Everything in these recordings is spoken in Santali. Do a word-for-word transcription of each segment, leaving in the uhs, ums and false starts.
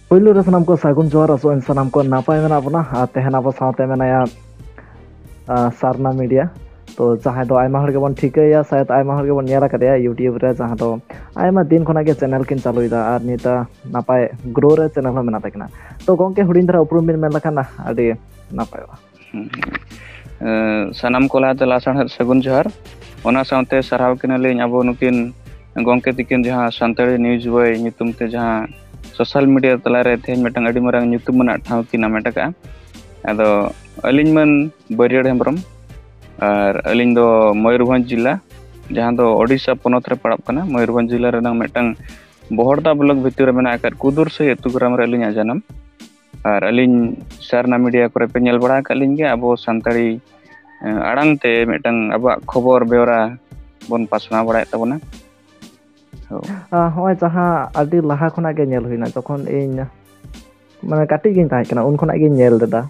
ᱯᱳᱭᱞᱳ ᱨᱮ ᱥᱟᱱᱟᱢ ᱠᱚ ᱥᱟᱹᱜᱩᱱ ᱡᱚᱦᱟᱨ᱾ ᱟᱥᱚᱜ ᱟᱹᱧ ᱥᱟᱱᱟᱢ ᱠᱚ ᱱᱟᱯᱟᱭ ᱢᱮᱱᱟᱜ ᱵᱚᱱᱟ᱾ ᱟᱨ ᱛᱮᱦᱮᱧ ᱟᱵᱚ ᱥᱟᱶᱛᱮ ᱢᱮᱱᱟᱭᱟ, ᱟᱸ, ᱥᱟᱨᱱᱟ ᱢᱤᱰᱤᱭᱟ᱾ ᱛᱚ ᱡᱟᱦᱟᱸᱭ ᱫᱚ ᱟᱭᱢᱟ ᱦᱚᱲ ᱜᱮᱵᱚᱱ ᱴᱷᱤᱠᱟᱹᱭᱟ, ᱥᱟᱭᱟᱫ ᱟᱭᱢᱟ ᱦᱚᱲ ᱜᱮᱵᱚᱱ ᱧᱮᱞ ᱟᱠᱟᱫᱮᱭᱟ YouTube ᱨᱮ, ᱡᱟᱦᱟᱸ ᱫᱚ ᱟᱭᱢᱟ ᱫᱤᱱ ᱠᱷᱚᱱᱟᱜ ᱜᱮ ᱪᱮᱱᱮᱞ ᱠᱤᱱ ᱪᱟᱹᱞᱩᱭᱮᱫᱟ ᱟᱨ ᱱᱤᱛ ᱱᱟᱯᱟᱭ ᱜᱨᱳ ᱨᱮ ᱪᱮᱱᱮᱞ ᱦᱚᱸ ᱢᱮᱱᱟᱜ ᱛᱟᱹᱠᱤᱱᱟ᱾ ᱛᱚ ᱜᱚᱝᱠᱮ, ᱦᱩᱰᱤᱧ ᱫᱷᱟᱨᱟ ᱩᱯᱨᱩᱢ ᱵᱤᱱ ᱢᱮᱱ ᱞᱮᱠᱷᱟᱱ ᱟᱹᱰᱤ ᱱᱟᱯᱟᱭᱚᱜᱼᱟ᱾ ᱦᱩᱸ᱾ ᱮᱸ, ᱥᱟᱱᱟᱢ ᱠᱚ ᱞᱟᱦᱟᱛᱮ ᱞᱟᱥᱟᱲᱦᱮᱫ ᱥᱟᱹᱜᱩᱱ ᱡᱚᱦᱟᱨ᱾ ᱚᱱᱟ ᱥᱟᱶᱛᱮ ᱥᱟᱨᱦᱟᱣ ᱠᱤᱱᱟᱞᱤᱧ ᱟᱵᱚ ᱱᱩᱠᱤᱱ ᱜᱚᱝᱠᱮ ᱛᱤᱠᱤᱱ, ᱡᱟᱦᱟᱸ ᱥᱟᱱᱛᱟᱲᱤ ᱱᱤᱭᱩᱡᱽ ᱵᱚᱭ ᱧᱩᱛᱩᱢ ᱛᱮ ᱡᱟᱦᱟᱸ ᱥᱳᱥᱟᱞ ᱢᱤᱰᱤᱭᱟ ᱛᱟᱞᱟᱨᱮ ᱛᱮᱦᱮᱧ ᱢᱤᱫᱴᱟᱝ ᱟᱹᱰᱤ ᱢᱟᱨᱟᱝ ᱧᱩᱛᱩᱢ ᱟᱱᱟᱜ ᱴᱷᱟᱶ ᱠᱤᱱ ᱦᱟᱢᱮᱴ ᱟᱠᱟᱫᱼᱟ᱾ ᱟᱫᱚ ᱟᱹᱞᱤᱧ ᱢᱟᱹᱱ ᱵᱟᱹᱨᱭᱟᱹᱲ ᱦᱮᱢᱵᱨᱚᱢ, ᱟᱨ ᱟᱹᱞᱤᱧ ᱫᱚ ᱢᱚᱭᱩᱨᱵᱷᱚᱸᱡᱽ ᱡᱮᱞᱟ, ᱡᱟᱦᱟᱸ ᱫᱚ ᱳᱰᱤᱥᱟ ᱯᱚᱱᱚᱛ ᱨᱮ ᱯᱟᱲᱟᱜ ᱠᱟᱱᱟ᱾ ᱢᱚᱭᱩᱨᱵᱷᱚᱸᱡᱽ ᱡᱮᱞᱟ ᱨᱮᱱᱟᱜ ᱢᱤᱫᱴᱟᱝ ᱵᱚᱦᱚᱲᱫᱟ ᱵᱞᱚᱠ ᱵᱷᱤᱛᱤᱨ ᱨᱮ ᱢᱮᱱᱟᱜ ᱟᱠᱟᱫ ᱠᱩᱫᱩᱨᱥᱟᱹᱭ ᱟᱹᱛᱩ ᱜᱨᱟᱢ ᱨᱮ ᱟᱹᱞᱤᱧᱟᱜ ᱡᱟᱱᱟᱢ᱾ ᱟᱨ ᱟᱹᱞᱤᱧ ᱥᱟᱨᱱᱟ ᱢᱤᱰᱤᱭᱟ ᱠᱚᱨᱮ ᱯᱮ ᱧᱮᱞ ᱵᱟᱲᱟ ᱟᱠᱟᱫ ᱞᱤᱧ ᱜᱮᱭᱟ, ᱟᱵᱚ ᱥᱟᱱᱛᱟᱲᱤ, ᱮᱸ, ᱟᱲᱟᱝ ᱛᱮ ᱢᱤᱫᱴᱟᱝ ᱟᱵᱚᱣᱟᱜ ᱠᱷᱚᱵᱚᱨ ᱵᱮᱣᱨᱟ ᱵᱚᱱ ᱯᱟᱥᱱᱟᱣ ᱵᱟᱲᱟᱭᱮᱫ ᱛᱟᱵᱚᱱᱟ᱾ ᱦᱳᱭ᱾ ᱟᱸ, ᱦᱚᱸᱜᱼᱚᱭ ᱡᱟᱦᱟᱸ ᱟᱹᱰᱤ ᱞᱟᱦᱟ ᱠᱷᱚᱱᱟᱜ ᱜᱮ ᱧᱮᱞ ᱦᱩᱭᱱᱟ, ᱡᱚᱠᱷᱚᱱ ᱤᱧ ᱢᱟᱱᱮ ᱠᱟᱹᱴᱤᱡ ᱜᱤᱧ ᱛᱟᱦᱮᱸ ᱠᱟᱱᱟ, ᱩᱱ ᱠᱷᱚᱱᱟᱜ ᱜᱤᱧ ᱧᱮᱞ ᱞᱮᱫᱟ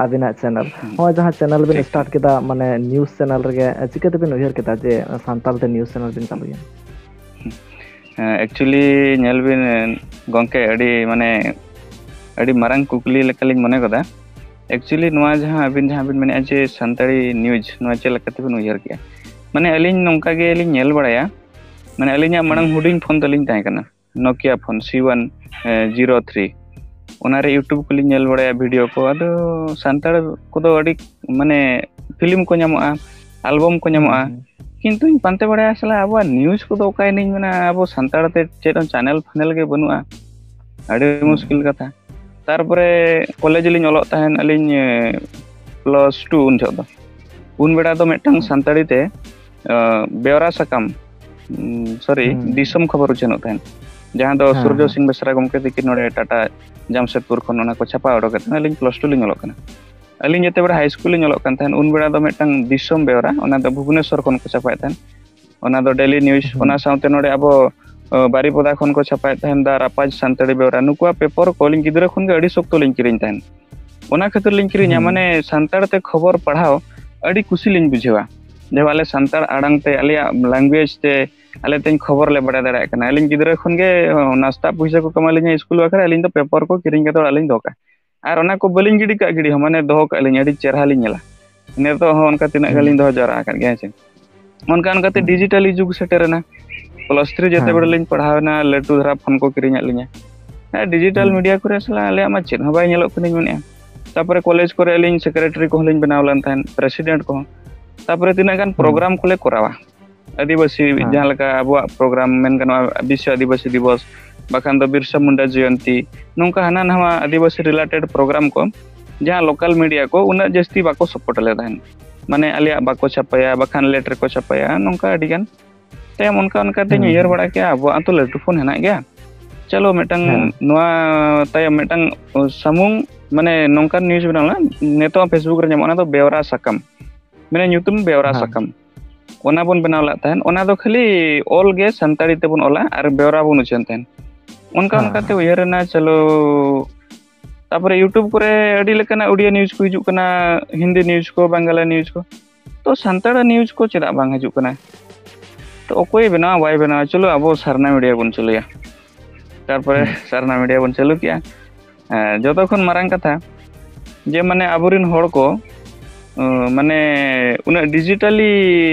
ᱟᱹᱵᱤᱱᱟᱜ ᱪᱮᱱᱮᱞ᱾ ᱦᱩᱸ᱾ ᱦᱚᱸᱜᱼᱚᱭ ᱡᱟᱦᱟᱸ ᱪᱮᱱᱮᱞ ᱵᱤᱱ ᱴᱷᱤᱠ, ᱥᱴᱟᱨᱴ ᱴᱷᱤᱠ᱾ ᱠᱮᱫᱟ, ᱢᱟᱱᱮ ᱱᱤᱭᱩᱡᱽ ᱪᱮᱱᱮᱞ ᱨᱮᱜᱮ, ᱪᱤᱠᱟᱹ ᱛᱮᱵᱤᱱ ᱩᱭᱦᱟᱹᱨ ᱠᱮᱫᱟ ᱡᱮ ᱥᱟᱱᱛᱟᱲ ᱛᱮ ᱱᱤᱭᱩᱡᱽ ᱪᱮᱱᱮᱞ ᱵᱤᱱ ᱪᱟᱹᱞᱩᱭᱟ? ᱦᱮᱸ, actually ᱧᱮᱞ ᱵᱤᱱ ᱜᱚᱝᱠᱮ, ᱟᱹᱰᱤ ᱢᱟᱱᱮ ᱟᱹᱰᱤ ᱢᱟᱨᱟᱝ ᱠᱩᱠᱞᱤ ᱞᱮᱠᱟᱞᱤᱧ ᱢᱚᱱᱮ ᱜᱚᱫᱟ᱾ Actually ᱱᱚᱣᱟ ᱡᱟᱦᱟᱸ ᱟᱹᱵᱤᱱ ᱡᱟᱦᱟᱸ ᱵᱤᱱ ᱢᱮᱱᱮᱫᱼᱟ ᱡᱮ ᱥᱟᱱᱛᱟᱲᱤ ᱱᱤᱭᱩᱡᱽ, ᱱᱚᱣᱟ ᱪᱮᱫ ᱞᱮᱠᱟ ᱛᱮᱵᱤᱱ ᱩᱭᱦᱟᱹᱨ ᱠᱮᱜᱼᱟ? ᱢᱟᱱᱮ ᱟᱹᱞᱤᱧ ᱱᱚᱝᱠᱟ ᱜᱮᱞᱤᱧ ᱧᱮᱞ ᱵᱟᱲᱟᱭᱟ, ᱢᱟᱱᱮ ᱟᱹᱞᱤᱧᱟᱜ ᱢᱟᱲᱟᱝ ᱦᱩᱸ᱾ ᱦᱩᱰᱤᱧ ᱯᱷᱳᱱ ᱛᱟᱹᱞᱤᱧ ᱛᱟᱦᱮᱸ ᱠᱟᱱᱟ, Nokia ᱯᱷᱳᱱ ᱥᱤ ᱳᱣᱟᱱ, ᱮ, ᱡᱤᱨᱳ ᱛᱷᱨᱤ᱾ ᱚᱱᱟᱨᱮ YouTube ᱠᱚᱞᱤᱧ ᱧᱮᱞ ᱵᱟᱲᱟᱭᱟ ᱵᱷᱤᱰᱤᱭᱳ ᱠᱚ᱾ ᱟᱫᱚ ᱥᱟᱱᱛᱟᱲ ᱠᱚᱫᱚ ᱟᱹᱰᱤ ᱢᱟᱱᱮ ᱯᱷᱤᱞᱢ ᱠᱚ ᱧᱟᱢᱚᱜᱼᱟ, ᱟᱞᱵᱚᱢ ᱠᱚ ᱦᱩᱸ, ᱧᱟᱢᱚᱜᱼᱟ, ᱦᱩᱸ᱾ ᱠᱤᱱᱛᱩᱧ ᱯᱟᱱᱛᱮ ᱵᱟᱲᱟᱭᱟ, ᱥᱟᱞᱟ ᱟᱵᱚᱣᱟᱜ ᱱᱤᱭᱩᱡᱽ ᱠᱚᱫᱚ ᱚᱠᱟᱭ ᱱᱟᱹᱧ ᱢᱮᱱᱟ, ᱟᱵᱚ ᱥᱟᱱᱛᱟᱲ ᱛᱮ ᱪᱮᱫ ᱦᱚᱸ ᱪᱮᱱᱮᱞ ᱯᱷᱮᱱᱮᱞ ᱜᱮ ᱵᱟᱹᱱᱩᱜᱼᱟ᱾ ᱟᱹᱰᱤ ᱦᱩᱸ᱾ ᱢᱩᱥᱠᱤᱞ ᱠᱟᱛᱷᱟ᱾ ᱛᱟᱨᱯᱚᱨᱮ ᱠᱚᱞᱮᱡᱽ ᱨᱮᱞᱤᱧ ᱚᱞᱚᱜ ᱛᱟᱦᱮᱱ ᱟᱹᱞᱤᱧ, ᱮ, ᱯᱞᱟᱥ ᱴᱩ ᱩᱱ ᱡᱚᱦᱚᱜ ᱫᱚ᱾ ᱩᱱ ᱵᱮᱲᱟ ᱫᱚ ᱢᱤᱫᱴᱟᱝ ᱦᱩᱸ᱾ ᱥᱟᱱᱛᱟᱲᱤ ᱛᱮ, ᱮ, ᱵᱮᱣᱨᱟ ᱥᱟᱠᱟᱢ, ᱩᱸ, ᱥᱚᱨᱤ, ᱦᱩᱸ᱾ ᱫᱤᱥᱚᱢ ᱠᱷᱚᱵᱚᱨ ᱩᱪᱷᱟᱹᱱᱚᱜ ᱛᱟᱦᱮᱱ, ᱡᱟᱦᱟᱸ ᱫᱚ ᱦᱮᱸ, ᱥᱩᱨᱡᱚ ᱦᱮᱸ᱾ ᱥᱤᱝ ᱵᱮᱥᱨᱟ ᱜᱚᱢᱠᱮ ᱛᱤᱠᱤᱱ ᱱᱚᱰᱮ ᱴᱟᱴᱟ ᱡᱟᱢᱥᱮᱫᱽᱯᱩᱨ ᱠᱷᱚᱱ ᱚᱱᱟ ᱠᱚ ᱪᱷᱟᱯᱟ ᱚᱰᱚᱠᱮᱫ ᱛᱟᱦᱮᱱᱟ᱾ ᱟᱹᱞᱤᱧ ᱯᱞᱟᱥ ᱴᱩ ᱞᱤᱧ ᱚᱞᱚᱜ ᱠᱟᱱᱟ᱾ ᱟᱹᱞᱤᱧ ᱡᱮᱛᱮ ᱵᱮᱲᱟ ᱦᱟᱭ ᱥᱠᱩᱞ ᱞᱤᱧ ᱚᱞᱚᱜ ᱠᱟᱱ ᱛᱟᱦᱮᱱ, ᱩᱱ ᱵᱮᱲᱟ ᱫᱚ ᱢᱤᱫᱴᱟᱝ ᱫᱤᱥᱚᱢ ᱵᱮᱣᱨᱟ, ᱚᱱᱟ ᱫᱚ ᱵᱷᱩᱵᱽᱱᱮᱥᱚᱨ ᱠᱷᱚᱱ ᱠᱚ ᱪᱷᱟᱯᱟᱭᱮᱫ ᱛᱟᱦᱮᱱ᱾ ᱚᱱᱟ ᱫᱚ ᱰᱮᱞᱤ ᱱᱤᱭᱩᱡᱽ, ᱦᱩᱸ᱾ ᱚᱱᱟ ᱥᱟᱶᱛᱮ ᱱᱚᱰᱮ ᱟᱵᱚ, ᱚ, ᱵᱟᱨᱤᱯᱚᱫᱟ ᱠᱷᱚᱱ ᱠᱚ ᱪᱷᱟᱯᱟᱭᱮᱫ ᱛᱟᱦᱮᱱ ᱫᱟ ᱨᱟᱯᱟᱡᱽ ᱥᱟᱱᱛᱟᱲᱤ ᱵᱮᱣᱨᱟ᱾ ᱱᱩᱠᱩᱣᱟᱜ ᱯᱮᱯᱚᱨ ᱠᱚ ᱟᱹᱞᱤᱧ ᱜᱤᱫᱽᱨᱟᱹ ᱠᱷᱚᱱ ᱜᱮ ᱟᱹᱰᱤ ᱥᱚᱠᱛᱚ ᱞᱤᱧ ᱠᱤᱨᱤᱧ ᱛᱟᱦᱮᱱ᱾ ᱚᱱᱟ ᱠᱷᱟᱹᱛᱤᱨ ᱞᱤᱧ ᱠᱤᱨᱤᱧᱟ, ᱦᱩᱸ᱾ ᱢᱟᱱᱮ ᱥᱟᱱᱛᱟᱲ ᱛᱮ ᱠᱷᱚᱵᱚᱨ ᱯᱟᱲᱦᱟᱣ ᱟᱹᱰᱤ ᱠᱩᱥᱤ ᱞᱤᱧ ᱵᱩᱡᱷᱟᱹᱣᱟ᱾ ᱡᱮ ᱟᱞᱮ ᱥᱟᱱᱛᱟᱲ ᱟᱲᱟᱝ ᱛᱮ, ᱟᱞᱮᱭᱟᱜ ᱞᱮᱝᱜᱩᱭᱮᱡᱽ ᱛᱮ, ᱟᱞᱮ ᱛᱮᱦᱮᱧ ᱠᱷᱚᱵᱚᱨ ᱞᱮ ᱵᱟᱲᱟᱭ ᱫᱟᱲᱮᱭᱟᱜ ᱠᱟᱱᱟ᱾ ᱟᱹᱞᱤᱧ ᱜᱤᱫᱽᱨᱟᱹ ᱠᱷᱚᱱ ᱜᱮ ᱱᱟᱥᱛᱟ ᱯᱩᱭᱥᱟᱹ ᱠᱚ ᱠᱟᱢᱟᱣ ᱞᱤᱧᱟ ᱥᱠᱩᱞ ᱵᱟᱠᱷᱨᱟ, ᱟᱹᱞᱤᱧ ᱫᱚ ᱯᱮᱯᱟᱨ ᱠᱚ ᱠᱤᱨᱤᱧ ᱠᱟᱛᱮ ᱚᱲᱟᱜ ᱞᱤᱧ ᱫᱚᱦᱚ ᱠᱟᱜᱼᱟ᱾ ᱟᱨ ᱚᱱᱟ ᱠᱚ ᱵᱟᱹᱞᱤᱧ ᱜᱤᱰᱤ ᱠᱟᱜ ᱜᱤᱰᱤ ᱦᱚᱸ, ᱢᱟᱱᱮ ᱫᱚᱦᱚ ᱠᱟᱜ ᱞᱤᱧ, ᱟᱹᱰᱤ ᱪᱮᱦᱨᱟ ᱞᱤᱧ ᱧᱮᱞᱟ᱾ ᱱᱤᱛᱚᱜ ᱦᱚᱸ ᱚᱱᱠᱟ ᱛᱤᱱᱟᱹᱜ ᱜᱟᱱ ᱞᱤᱧ ᱫᱚᱦᱚ ᱡᱟᱣᱨᱟ ᱟᱠᱟᱫ ᱜᱮᱭᱟ, ᱦᱮᱸ ᱥᱮ᱾ ᱚᱱᱠᱟ ᱚᱱᱠᱟᱛᱮ ᱰᱤᱡᱤᱴᱟᱞᱤ ᱡᱩᱜᱽ ᱥᱮᱴᱮᱨᱮᱱᱟ᱾ ᱯᱞᱟᱥ ᱛᱷᱨᱤ ᱡᱮᱛᱮ ᱵᱮᱲᱟ ᱞᱤᱧ ᱯᱟᱲᱦᱟᱣ ᱮᱱᱟ, ᱞᱟᱹᱴᱩ ᱫᱷᱟᱨᱟ ᱯᱷᱳᱱ ᱠᱚ ᱠᱤᱨᱤᱧᱟᱫ ᱞᱤᱧᱟ᱾ ᱦᱮᱸ, ᱰᱤᱡᱤᱴᱟᱞ ᱢᱤᱰᱤᱭᱟ ᱠᱚᱨᱮ ᱥᱟᱞᱟᱜ ᱟᱞᱮᱭᱟᱜ ᱢᱟ ᱪᱮᱫ ᱦᱚᱸ ᱵᱟᱭ ᱧᱮᱞᱚᱜ ᱠᱟᱱᱟᱧ ᱢᱮᱱᱮᱫᱼᱟ᱾ ᱛᱟᱯᱚᱨᱮ ᱠᱚᱞᱮᱡᱽ ᱠᱚᱨᱮ ᱟᱹᱞᱤᱧ ᱥᱮᱠᱨᱮᱴᱟᱨᱤ ᱠᱚᱦᱚᱸ ᱞᱤᱧ ᱵᱮᱱᱟᱣ ᱞᱮᱱ ᱛᱟᱦᱮᱸᱫ, ᱯᱨᱮᱥᱤᱰᱮᱱᱴ ᱠᱚᱦᱚᱸ᱾ ᱛᱟᱯᱚᱨᱮ ᱛᱤᱱᱟᱹᱜ ᱜᱟᱱ ᱯᱨᱳᱜᱨᱟᱢ ᱠᱚᱞᱮ ᱠᱚᱨᱟᱣᱟ ᱟᱹᱫᱤᱵᱟᱹᱥᱤ, ᱡᱟᱦᱟᱸ ᱞᱮᱠᱟ ᱟᱵᱚᱣᱟᱜ ᱯᱨᱳᱜᱨᱟᱢ ᱢᱮᱱ ᱜᱟᱱᱚᱜᱼᱟ, ᱵᱤᱥᱥᱚ ᱟᱹᱫᱤᱵᱟᱹᱥᱤ ᱫᱤᱵᱚᱥ, ᱵᱟᱠᱷᱟᱱ ᱫᱚ ᱵᱤᱨᱥᱟ ᱢᱩᱱᱰᱟ ᱡᱚᱭᱚᱱᱛᱤ, ᱱᱚᱝᱠᱟ ᱦᱟᱱᱟ ᱱᱟᱣᱟ ᱟᱹᱫᱤᱵᱟᱹᱥᱤ ᱨᱤᱞᱮᱴᱮᱰ ᱯᱨᱳᱜᱨᱟᱢ ᱠᱚ, ᱡᱟᱦᱟᱸ ᱞᱳᱠᱟᱞ ᱢᱤᱰᱤᱭᱟ ᱠᱚ ᱩᱱᱟᱹᱜ ᱡᱟᱹᱥᱛᱤ ᱵᱟᱠᱚ ᱥᱟᱯᱳᱨᱴ ᱞᱮᱫᱟ᱾ ᱢᱟᱱᱮ ᱟᱞᱮᱭᱟᱜ ᱵᱟᱠᱚ ᱪᱷᱟᱯᱟᱭᱟ, ᱵᱟᱠᱷᱟᱱ ᱞᱮᱴ ᱨᱮᱠᱚ ᱪᱷᱟᱯᱟᱭᱟ, ᱱᱚᱝᱠᱟ ᱟᱹᱰᱤ ᱜᱟᱱ᱾ ᱛᱟᱭᱚᱢ ᱚᱱᱠᱟ ᱚᱱᱠᱟ ᱛᱮᱧ ᱩᱭᱦᱟᱹᱨ ᱵᱟᱲᱟ ᱠᱮᱜᱼᱟ, ᱟᱵᱚᱣᱟᱜ ᱦᱚᱸᱛᱚ ᱞᱟᱹᱴᱩ ᱯᱷᱳᱱ ᱦᱮᱱᱟᱜ ᱜᱮᱭᱟ, ᱪᱚᱞᱚ ᱢᱤᱫᱴᱟᱝ ᱱᱚᱣᱟ ᱛᱟᱭᱚᱢ ᱢᱤᱫᱴᱟᱝ ᱥᱟᱢᱩᱝ, ᱢᱟᱱᱮ ᱱᱚᱝᱠᱟᱱ ᱱᱤᱭᱩᱡᱽ ᱵᱮᱱᱟᱣ ᱞᱮᱱᱟ, ᱱᱤᱛᱚᱜ ᱦᱚᱸ ᱯᱷᱮᱥᱵᱩᱠ ᱨᱮ ᱧᱟᱢᱚᱜᱼᱟ, ᱚᱱᱟ ᱫᱚ ᱵᱮᱣᱨᱟ ᱥᱟᱠᱟᱢ, ᱢᱟᱱᱮ ᱧᱩᱛᱩᱢ ᱵᱮᱣᱨᱟ ᱥᱟᱠᱟᱢ, ᱚᱱᱟ ᱵᱚᱱ ᱵᱮᱱᱟᱣ ᱞᱮᱫ ᱛᱟᱦᱮᱸᱫ᱾ ᱚᱱᱟ ᱫᱚ ᱠᱷᱟᱹᱞᱤ ᱚᱞ ᱜᱮ ᱥᱟᱱᱛᱟᱲᱤ ᱛᱮᱵᱚᱱ ᱚᱞᱟ ᱟᱨ ᱵᱮᱣᱨᱟ ᱵᱚᱱ ᱩᱪᱷᱟᱹᱱ ᱛᱟᱦᱮᱸᱫ᱾ ᱚᱱᱠᱟ ᱚᱱᱠᱟᱛᱮ ᱩᱭᱦᱟᱹᱨ ᱮᱱᱟ, ᱪᱚᱞᱚ᱾ ᱛᱟᱯᱚᱨᱮ YouTube ᱠᱚᱨᱮ ᱟᱹᱰᱤ ᱞᱮᱠᱟᱱᱟᱜ ᱩᱰᱤᱭᱟ ᱱᱤᱭᱩᱡᱽ ᱠᱚ ᱦᱤᱡᱩᱜ ᱠᱟᱱᱟ, ᱦᱤᱱᱫᱤ ᱱᱤᱭᱩᱡᱽ ᱠᱚ, ᱵᱟᱝᱞᱟ ᱱᱤᱭᱩᱡᱽ ᱠᱚ᱾ ᱛᱚ ᱥᱟᱱᱛᱟᱲ ᱱᱤᱭᱩᱡᱽ ᱠᱚ ᱪᱮᱫᱟᱜ ᱵᱟᱝ ᱦᱤᱡᱩᱜ ᱠᱟᱱᱟ? ᱛᱚ ᱚᱠᱚᱭᱮ ᱵᱮᱱᱟᱣᱟ, ᱵᱟᱭ ᱵᱮᱱᱟᱣᱟ, ᱪᱚᱞᱚ ᱟᱵᱚ ᱥᱟᱨᱱᱟ ᱢᱤᱰᱤᱭᱟ ᱵᱚᱱ ᱪᱟᱹᱞᱩᱭᱟ᱾ ᱛᱟᱨᱯᱚᱨᱮ ᱥᱟᱨᱱᱟ ᱢᱤᱰᱤᱭᱟ ᱵᱚᱱ ᱪᱟᱹᱞᱩ ᱠᱮᱜᱼᱟ᱾ ᱦᱮᱸ, ᱡᱚᱛᱚ ᱠᱷᱚᱱ ᱢᱟᱨᱟᱝ ᱠᱟᱛᱷᱟ ᱡᱮ ᱢᱟᱱᱮ ᱟᱵᱚᱨᱮᱱ ᱦᱚᱲ ᱠᱚ, ᱩᱸ, ᱢᱟᱱᱮ ᱩᱱᱟᱹᱜ ᱰᱤᱡᱤᱴᱟᱞᱤ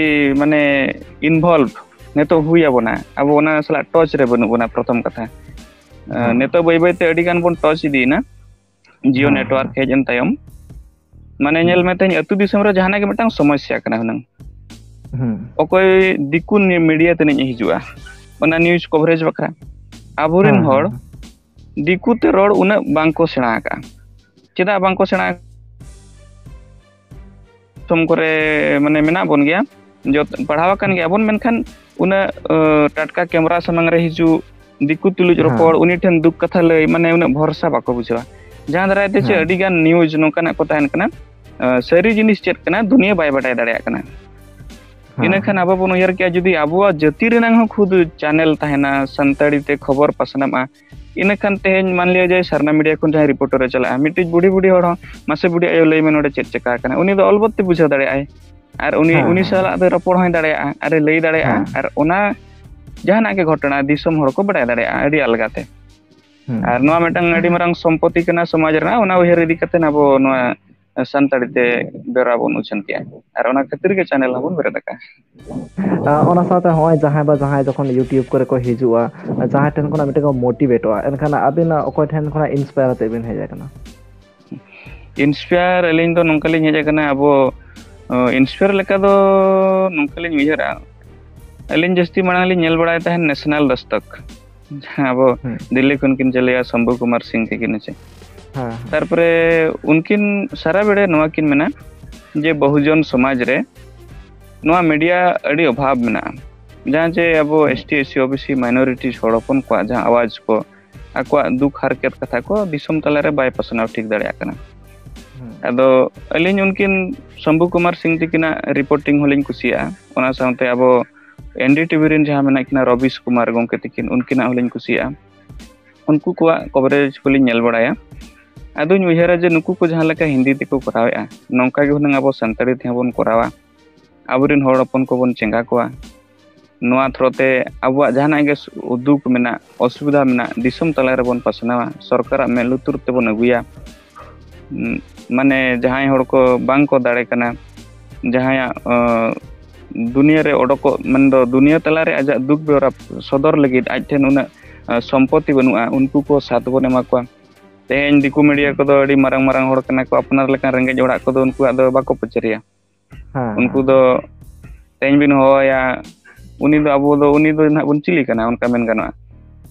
ᱢᱟᱱᱮ ᱤᱱᱵᱷᱚᱞᱵᱷ ᱱᱤᱛᱚᱜ ᱦᱩᱭ ᱟᱵᱚᱱᱟ, ᱟᱵᱚ ᱚᱱᱟ ᱥᱟᱞᱟᱜ ᱴᱚᱪ ᱨᱮ ᱵᱟᱹᱱᱩᱜ ᱵᱚᱱᱟ᱾ ᱯᱨᱚᱛᱷᱚᱢ ᱠᱟᱛᱷᱟ, ᱮᱸ, ᱱᱤᱛᱚᱜ ᱵᱟᱹᱭ ᱵᱟᱹᱭ ᱛᱮ ᱟᱹᱰᱤ ᱜᱟᱱ ᱵᱚᱱ ᱴᱚᱪ ᱤᱫᱤᱭᱮᱱᱟ᱾ ᱡᱤᱭᱳ ᱱᱮᱴᱣᱟᱨᱠ ᱦᱮᱡ ᱮᱱ ᱛᱟᱭᱚᱢ, ᱢᱟᱱᱮ ᱧᱮᱞ ᱢᱮ, ᱛᱮᱦᱮᱧ ᱟᱹᱛᱩ ᱫᱤᱥᱚᱢ ᱨᱮ ᱡᱟᱦᱟᱱᱟᱜ ᱜᱮ ᱢᱤᱫᱴᱟᱝ ᱥᱚᱢᱚᱥᱥᱟ ᱠᱟᱱᱟ ᱦᱩᱱᱟᱹᱝ, ᱚᱠᱚᱭ ᱫᱤᱠᱩ ᱱᱤ-, ᱢᱤᱰᱤᱭᱟ ᱛᱤᱱᱟᱹᱧ ᱦᱤᱡᱩᱜᱼᱟ ᱚᱱᱟ ᱱᱤᱭᱩᱡᱽ ᱠᱚᱵᱷᱟᱨᱮᱡᱽ ᱵᱟᱠᱷᱨᱟ? ᱟᱵᱚᱨᱮᱱ ᱦᱚᱲ ᱫᱤᱠᱩ ᱛᱮ ᱨᱚᱲ ᱩᱱᱟᱹᱜ ᱵᱟᱝ ᱠᱚ ᱥᱮᱬᱟ ᱟᱠᱟᱫᱼᱟ᱾ ᱪᱮᱫᱟᱜ ᱵᱟᱝ ᱠᱚ ᱥᱮᱬᱟ? ᱫᱤᱥᱚᱢ ᱠᱚᱨᱮ ᱢᱟᱱᱮ ᱢᱮᱱᱟᱜ ᱵᱚᱱ ᱜᱮᱭᱟ, ᱡᱚᱛ-, ᱯᱟᱲᱦᱟᱣ ᱟᱠᱟᱱ ᱜᱮᱭᱟ ᱵᱚᱱ, ᱢᱮᱱᱠᱷᱟᱱ ᱩᱱᱟᱹᱜ, ᱟᱹ, ᱴᱟᱴᱠᱟ ᱠᱮᱢᱨᱟ ᱥᱟᱢᱟᱝ ᱨᱮ ᱦᱤᱡᱩᱜ, ᱫᱤᱠᱩ ᱛᱩᱞᱩᱡ ᱨᱚᱯᱚᱲ, ᱩᱱᱤ ᱴᱷᱮᱱ ᱫᱩᱠ ᱠᱟᱛᱷᱟ ᱞᱟᱹᱭ, ᱢᱟᱱᱮ ᱩᱱᱟᱹᱜ ᱵᱷᱚᱨᱥᱟ ᱵᱟᱠᱚ ᱵᱩᱡᱷᱟᱹᱣᱟ᱾ ᱡᱟᱦᱟᱸ ᱫᱟᱨᱟᱭ ᱛᱮ ᱪᱮᱫ ᱟᱹᱰᱤ ᱜᱟᱱ ᱱᱤᱭᱩᱡᱽ ᱱᱚᱝᱠᱟᱱᱟᱜ ᱠᱚ ᱛᱟᱦᱮᱱ ᱠᱟᱱᱟ, ᱟᱹ, ᱥᱟᱹᱨᱤ ᱡᱤᱱᱤᱥ ᱪᱮᱫ ᱠᱟᱱᱟ ᱫᱩᱱᱤᱭᱟᱹ ᱵᱟᱭ ᱵᱟᱰᱟᱭ ᱫᱟᱲᱮᱭᱟᱜ ᱠᱟᱱᱟ᱾ ᱤᱱᱟᱹᱠᱷᱟᱱ ᱟᱵᱚ ᱵᱚᱱ ᱩᱭᱦᱟᱹᱨ ᱠᱮᱜᱼᱟ, ᱡᱩᱫᱤ ᱟᱵᱚᱣᱟᱜ ᱡᱟᱹᱛᱤ ᱨᱮᱱᱟᱝ ᱦᱚᱸ ᱠᱷᱩᱫ ᱪᱮᱱᱮᱞ ᱛᱟᱦᱮᱱᱟ, ᱥᱟᱱᱛᱟᱲᱤ ᱛᱮ ᱠᱷᱚᱵᱚᱨ ᱯᱟᱥᱱᱟᱜᱼᱟ, ᱤᱱᱟᱹᱠᱷᱟᱱ ᱛᱮᱦᱮᱧ ᱢᱟᱱ ᱞᱤᱭᱟ ᱡᱟᱭ ᱥᱟᱨᱱᱟ ᱢᱤᱰᱤᱭᱟ ᱠᱷᱚᱱ ᱡᱟᱦᱟᱸᱭ ᱨᱤᱯᱳᱨᱴᱚᱨ ᱮ ᱪᱟᱞᱟᱜᱼᱟ, ᱢᱤᱫᱴᱤᱡ ᱵᱩᱰᱷᱤ ᱵᱩᱰᱷᱤ ᱦᱚᱲ ᱦᱚᱸ, "ᱢᱟᱥᱮ ᱵᱩᱰᱷᱤ ᱟᱭᱳ, ᱞᱟᱹᱭ ᱢᱮ ᱱᱚᱰᱮ ᱪᱮᱫ ᱪᱮᱠᱟ ᱟᱠᱟᱱᱟ?" ᱩᱱᱤ ᱫᱚ ᱚᱞ ᱵᱚᱞ ᱛᱮ ᱵᱩᱡᱷᱟᱹᱣ ᱫᱟᱲᱮᱭᱟᱜᱼᱟᱭ᱾ ᱟᱨ ᱩᱱᱤ ᱦᱮᱸ, ᱩᱱᱤ ᱦᱮᱸ, ᱥᱟᱞᱟᱜ ᱫᱚ ᱨᱚᱯᱚᱲ ᱦᱚᱸᱭ ᱫᱟᱲᱮᱭᱟᱜᱼᱟ, ᱟᱨᱮ ᱞᱟᱹᱭ ᱫᱟᱲᱮᱭᱟᱜᱼᱟ᱾ ᱦᱮᱸ᱾ ᱟᱨ ᱚᱱᱟ ᱡᱟᱦᱟᱱᱟᱜ ᱜᱮ ᱜᱷᱚᱴᱚᱱᱟ ᱫᱤᱥᱚᱢ ᱦᱚᱲ ᱠᱚ ᱵᱟᱲᱟᱭ ᱫᱟᱲᱮᱭᱟᱜᱼᱟ ᱟᱹᱰᱤ ᱟᱞᱜᱟ ᱛᱮ᱾ ᱦᱩᱸ᱾ ᱟᱨ ᱱᱚᱣᱟ ᱢᱤᱫᱴᱟᱝ ᱟᱹᱰᱤ ᱢᱟᱨᱟᱝ ᱥᱚᱢᱯᱚᱛᱤ ᱠᱟᱱᱟ ᱥᱚᱢᱟᱡᱽ ᱨᱮᱱᱟᱜ, ᱚᱱᱟ ᱩᱭᱦᱟᱹᱨ ᱤᱫᱤ ᱠᱟᱛᱮ ᱟᱵᱚ ᱱᱚᱣᱟ ᱥᱟᱱᱛᱟᱲᱤ ᱛᱮ ᱵᱮᱣᱨᱟ ᱵᱚᱱ ᱩᱪᱷᱟᱹᱱ ᱠᱮᱜᱼᱟ᱾ ᱟᱨ ᱚᱱᱟ ᱠᱷᱟᱹᱛᱤᱨ ᱜᱮ ᱪᱮᱱᱮᱞ ᱦᱚᱸᱵᱚᱱ ᱵᱮᱨᱮᱫ ᱟᱠᱟᱫᱼᱟ᱾ ᱟᱨ ᱚᱱᱟ ᱥᱟᱶᱛᱮ ᱦᱚᱸᱜᱼᱚᱭ ᱡᱟᱦᱟᱸᱭ ᱵᱟ ᱡᱟᱦᱟᱸᱭ ᱡᱚᱠᱷᱚᱱ YouTube ᱠᱚᱨᱮ ᱠᱚ ᱦᱤᱡᱩᱜᱼᱟ, ᱡᱟᱦᱟᱸᱭ ᱴᱷᱮᱱ ᱠᱷᱚᱱᱟᱜ ᱢᱤᱫᱴᱮᱱ ᱠᱚ ᱢᱳᱴᱤᱵᱷᱮᱴᱚᱜᱼᱟ, ᱮᱱᱠᱷᱟᱱ ᱟᱹᱵᱤᱱ ᱚᱠᱚᱭ ᱴᱷᱮᱱ ᱠᱷᱚᱱᱟᱜ ᱤᱱᱥᱯᱟᱭᱟᱨ ᱟᱛᱮ ᱵᱤᱱ ᱦᱮᱡ ᱟᱠᱟᱱᱟ? ᱤᱱᱥᱯᱟᱭᱟᱨ ᱟᱹᱞᱤᱧ ᱫᱚ ᱱᱚᱝᱠᱟ ᱞᱤᱧ ᱦᱮᱡ ᱟᱠᱟᱱᱟ, ᱟᱵᱚ, ᱚ, ᱤᱱᱥᱯᱟᱭᱟᱨ ᱞᱮᱠᱟ ᱫᱚ ᱱᱚᱝᱠᱟ ᱞᱤᱧ ᱩᱭᱦᱟᱹᱨᱟ, ᱟᱹᱞᱤᱧ ᱡᱟᱹᱥᱛᱤ ᱢᱟᱲᱟᱝ ᱞᱤᱧ ᱧᱮᱞ ᱵᱟᱲᱟᱭ ᱛᱟᱦᱮᱱ ᱱᱮᱥᱱᱟᱞ ᱫᱚᱥᱛᱚᱠ, ᱡᱟᱦᱟᱸ ᱟᱵᱚ ᱦᱩᱸ᱾ ᱫᱤᱞᱞᱤ ᱠᱷᱚᱱ ᱠᱤᱱ ᱪᱟᱹᱞᱩᱭᱟ, ᱥᱚᱢᱵᱷᱩ ᱠᱩᱢᱟᱨ ᱥᱤᱝ ᱛᱟᱹᱠᱤᱱ, ᱦᱮᱸ ᱥᱮ᱾ ᱦᱮᱸ, ᱦᱮᱸ᱾ ᱛᱟᱨᱯᱚᱨᱮ ᱩᱱᱠᱤᱱ ᱥᱟᱨᱟ ᱵᱮᱲᱟ ᱱᱚᱣᱟ ᱠᱤᱱ ᱢᱮᱱᱟ ᱡᱮ ᱵᱚᱦᱩᱡᱚᱱ ᱥᱚᱢᱟᱡᱽ ᱨᱮ ᱱᱚᱣᱟ ᱢᱤᱰᱤᱭᱟ ᱟᱹᱰᱤ ᱚᱵᱷᱟᱵᱽ ᱢᱮᱱᱟᱜᱼᱟ, ᱡᱟᱦᱟᱸ ᱡᱮ ᱟᱵᱚ ᱦᱩᱸ᱾ S T, S C, O B C, minority ᱦᱚᱲ ᱦᱚᱯᱚᱱ ᱠᱚᱣᱟᱜ ᱡᱟᱦᱟᱸ ᱟᱣᱟᱡᱽ ᱠᱚ, ᱟᱠᱚᱣᱟᱜ ᱫᱩᱠ ᱦᱟᱨᱠᱮᱛ ᱠᱟᱛᱷᱟ ᱠᱚ ᱫᱤᱥᱚᱢ ᱛᱟᱞᱟᱨᱮ ᱵᱟᱭ ᱯᱟᱥᱱᱟᱣ ᱴᱷᱤᱠ ᱫᱟᱲᱮᱭᱟᱜ ᱠᱟᱱᱟ᱾ ᱦᱩᱸ᱾ ᱟᱫᱚ ᱟᱹᱞᱤᱧ ᱩᱱᱠᱤᱱ ᱥᱚᱢᱵᱷᱩ ᱠᱩᱢᱟᱨ ᱥᱤᱝ ᱛᱟᱹᱠᱤᱱᱟᱜ ᱨᱤᱯᱳᱨᱴᱤᱝ ᱦᱚᱸᱞᱤᱧ ᱠᱩᱥᱤᱭᱟᱜᱼᱟ, ᱚᱱᱟ ᱥᱟᱶᱛᱮ ᱟᱵᱚ N D T V ᱨᱮᱱ ᱡᱟᱦᱟᱸ ᱢᱮᱱᱟᱜ ᱠᱤᱱᱟ ᱨᱚᱵᱤᱥ ᱠᱩᱢᱟᱨ ᱜᱚᱢᱠᱮ ᱛᱟᱹᱠᱤᱱ, ᱩᱱᱠᱤᱱᱟᱜ ᱦᱚᱸᱞᱤᱧ ᱠᱩᱥᱤᱭᱟᱜᱼᱟ᱾ ᱩᱱᱠᱩ ᱠᱚᱣᱟᱜ ᱠᱚᱵᱷᱟᱨᱮᱡᱽ ᱠᱚᱞᱤᱧ ᱧᱮᱞ ᱵᱟᱲᱟᱭᱟ᱾ ᱟᱫᱚᱧ ᱩᱭᱦᱟᱹᱨᱟ ᱡᱮ ᱱᱩᱠᱩ ᱠᱚ ᱡᱟᱦᱟᱸ ᱞᱮᱠᱟ ᱦᱤᱱᱫᱤ ᱛᱮᱠᱚ ᱠᱚᱨᱟᱣᱮᱫᱼᱟ, ᱱᱚᱝᱠᱟ ᱜᱮ ᱦᱩᱱᱟᱹᱝ ᱟᱵᱚ ᱥᱟᱱᱛᱟᱲᱤ ᱛᱮᱦᱚᱸ ᱵᱚᱱ ᱠᱚᱨᱟᱣᱟ, ᱟᱵᱚᱨᱮᱱ ᱦᱚᱲ ᱦᱚᱯᱚᱱ ᱠᱚᱵᱚᱱ ᱪᱮᱸᱜᱷᱟ ᱠᱚᱣᱟ᱾ ᱱᱚᱣᱟ ᱛᱷᱨᱳ ᱛᱮ ᱟᱵᱚᱣᱟᱜ ᱡᱟᱦᱟᱱᱟᱜ ᱜᱮ ᱥᱩ-, ᱫᱩᱠ ᱢᱮᱱᱟᱜ, ᱚᱥᱩᱵᱤᱫᱷᱟ ᱢᱮᱱᱟᱜ, ᱫᱤᱥᱚᱢ ᱛᱟᱞᱟ ᱨᱮᱵᱚᱱ ᱯᱟᱥᱱᱟᱣᱟ, ᱥᱚᱨᱠᱟᱨᱟᱜ ᱢᱮᱫ ᱞᱩᱛᱩᱨ ᱛᱮᱵᱚᱱ ᱟᱹᱜᱩᱭᱟ᱾ ᱩᱸ, ᱢᱟᱱᱮ ᱡᱟᱦᱟᱸᱭ ᱦᱚᱲ ᱠᱚ ᱵᱟᱝ ᱠᱚ ᱫᱟᱲᱮ ᱠᱟᱱᱟ, ᱡᱟᱦᱟᱸᱭᱟᱜ, ᱚ, ᱫᱩᱱᱤᱭᱟᱹ ᱨᱮ ᱚᱰᱚᱠᱚᱜ, ᱢᱮᱱᱫᱚ ᱫᱩᱱᱤᱭᱟᱹ ᱛᱟᱞᱟᱨᱮ ᱟᱡᱟᱜ ᱫᱩᱠ ᱵᱮᱣᱨᱟ ᱥᱚᱫᱚᱨ ᱞᱟᱹᱜᱤᱫ ᱟᱡ ᱴᱷᱮᱱ ᱩᱱᱟᱹᱜ, ᱚ, ᱥᱚᱢᱯᱚᱛᱤ ᱵᱟᱹᱱᱩᱜᱼᱟ, ᱩᱱᱠᱩ ᱠᱚ ᱥᱟᱛᱷ ᱵᱚᱱ ᱮᱢᱟ ᱠᱚᱣᱟ᱾ ᱛᱮᱦᱮᱧ ᱫᱤᱠᱩ ᱢᱤᱰᱤᱭᱟ ᱠᱚᱫᱚ ᱟᱹᱰᱤ ᱢᱟᱨᱟᱝ ᱢᱟᱨᱟᱝ ᱦᱚᱲ ᱠᱟᱱᱟ ᱠᱚ, ᱟᱯᱱᱟᱨ ᱞᱮᱠᱟᱱ ᱨᱮᱸᱜᱮᱡ ᱚᱲᱟᱜ ᱠᱚᱫᱚ ᱩᱱᱠᱩᱣᱟᱜ ᱫᱚ ᱵᱟᱠᱚ ᱯᱟᱹᱪᱟᱹᱨᱤᱭᱟ᱾ ᱦᱮᱸ, ᱩᱱᱠᱩ ᱦᱮᱸ᱾ ᱫᱚ ᱛᱮᱦᱮᱧ ᱵᱤᱱ ᱦᱚᱦᱚᱣᱟᱭᱟ, ᱩᱱᱤ ᱫᱚ ᱟᱵᱚ ᱫᱚ, ᱩᱱᱤ ᱫᱚ ᱱᱟᱦᱟᱜ ᱵᱚᱱ ᱪᱤᱞᱤ ᱠᱟᱱᱟ, ᱚᱱᱠᱟ ᱢᱮᱱ ᱜᱟᱱᱚᱜᱼᱟ᱾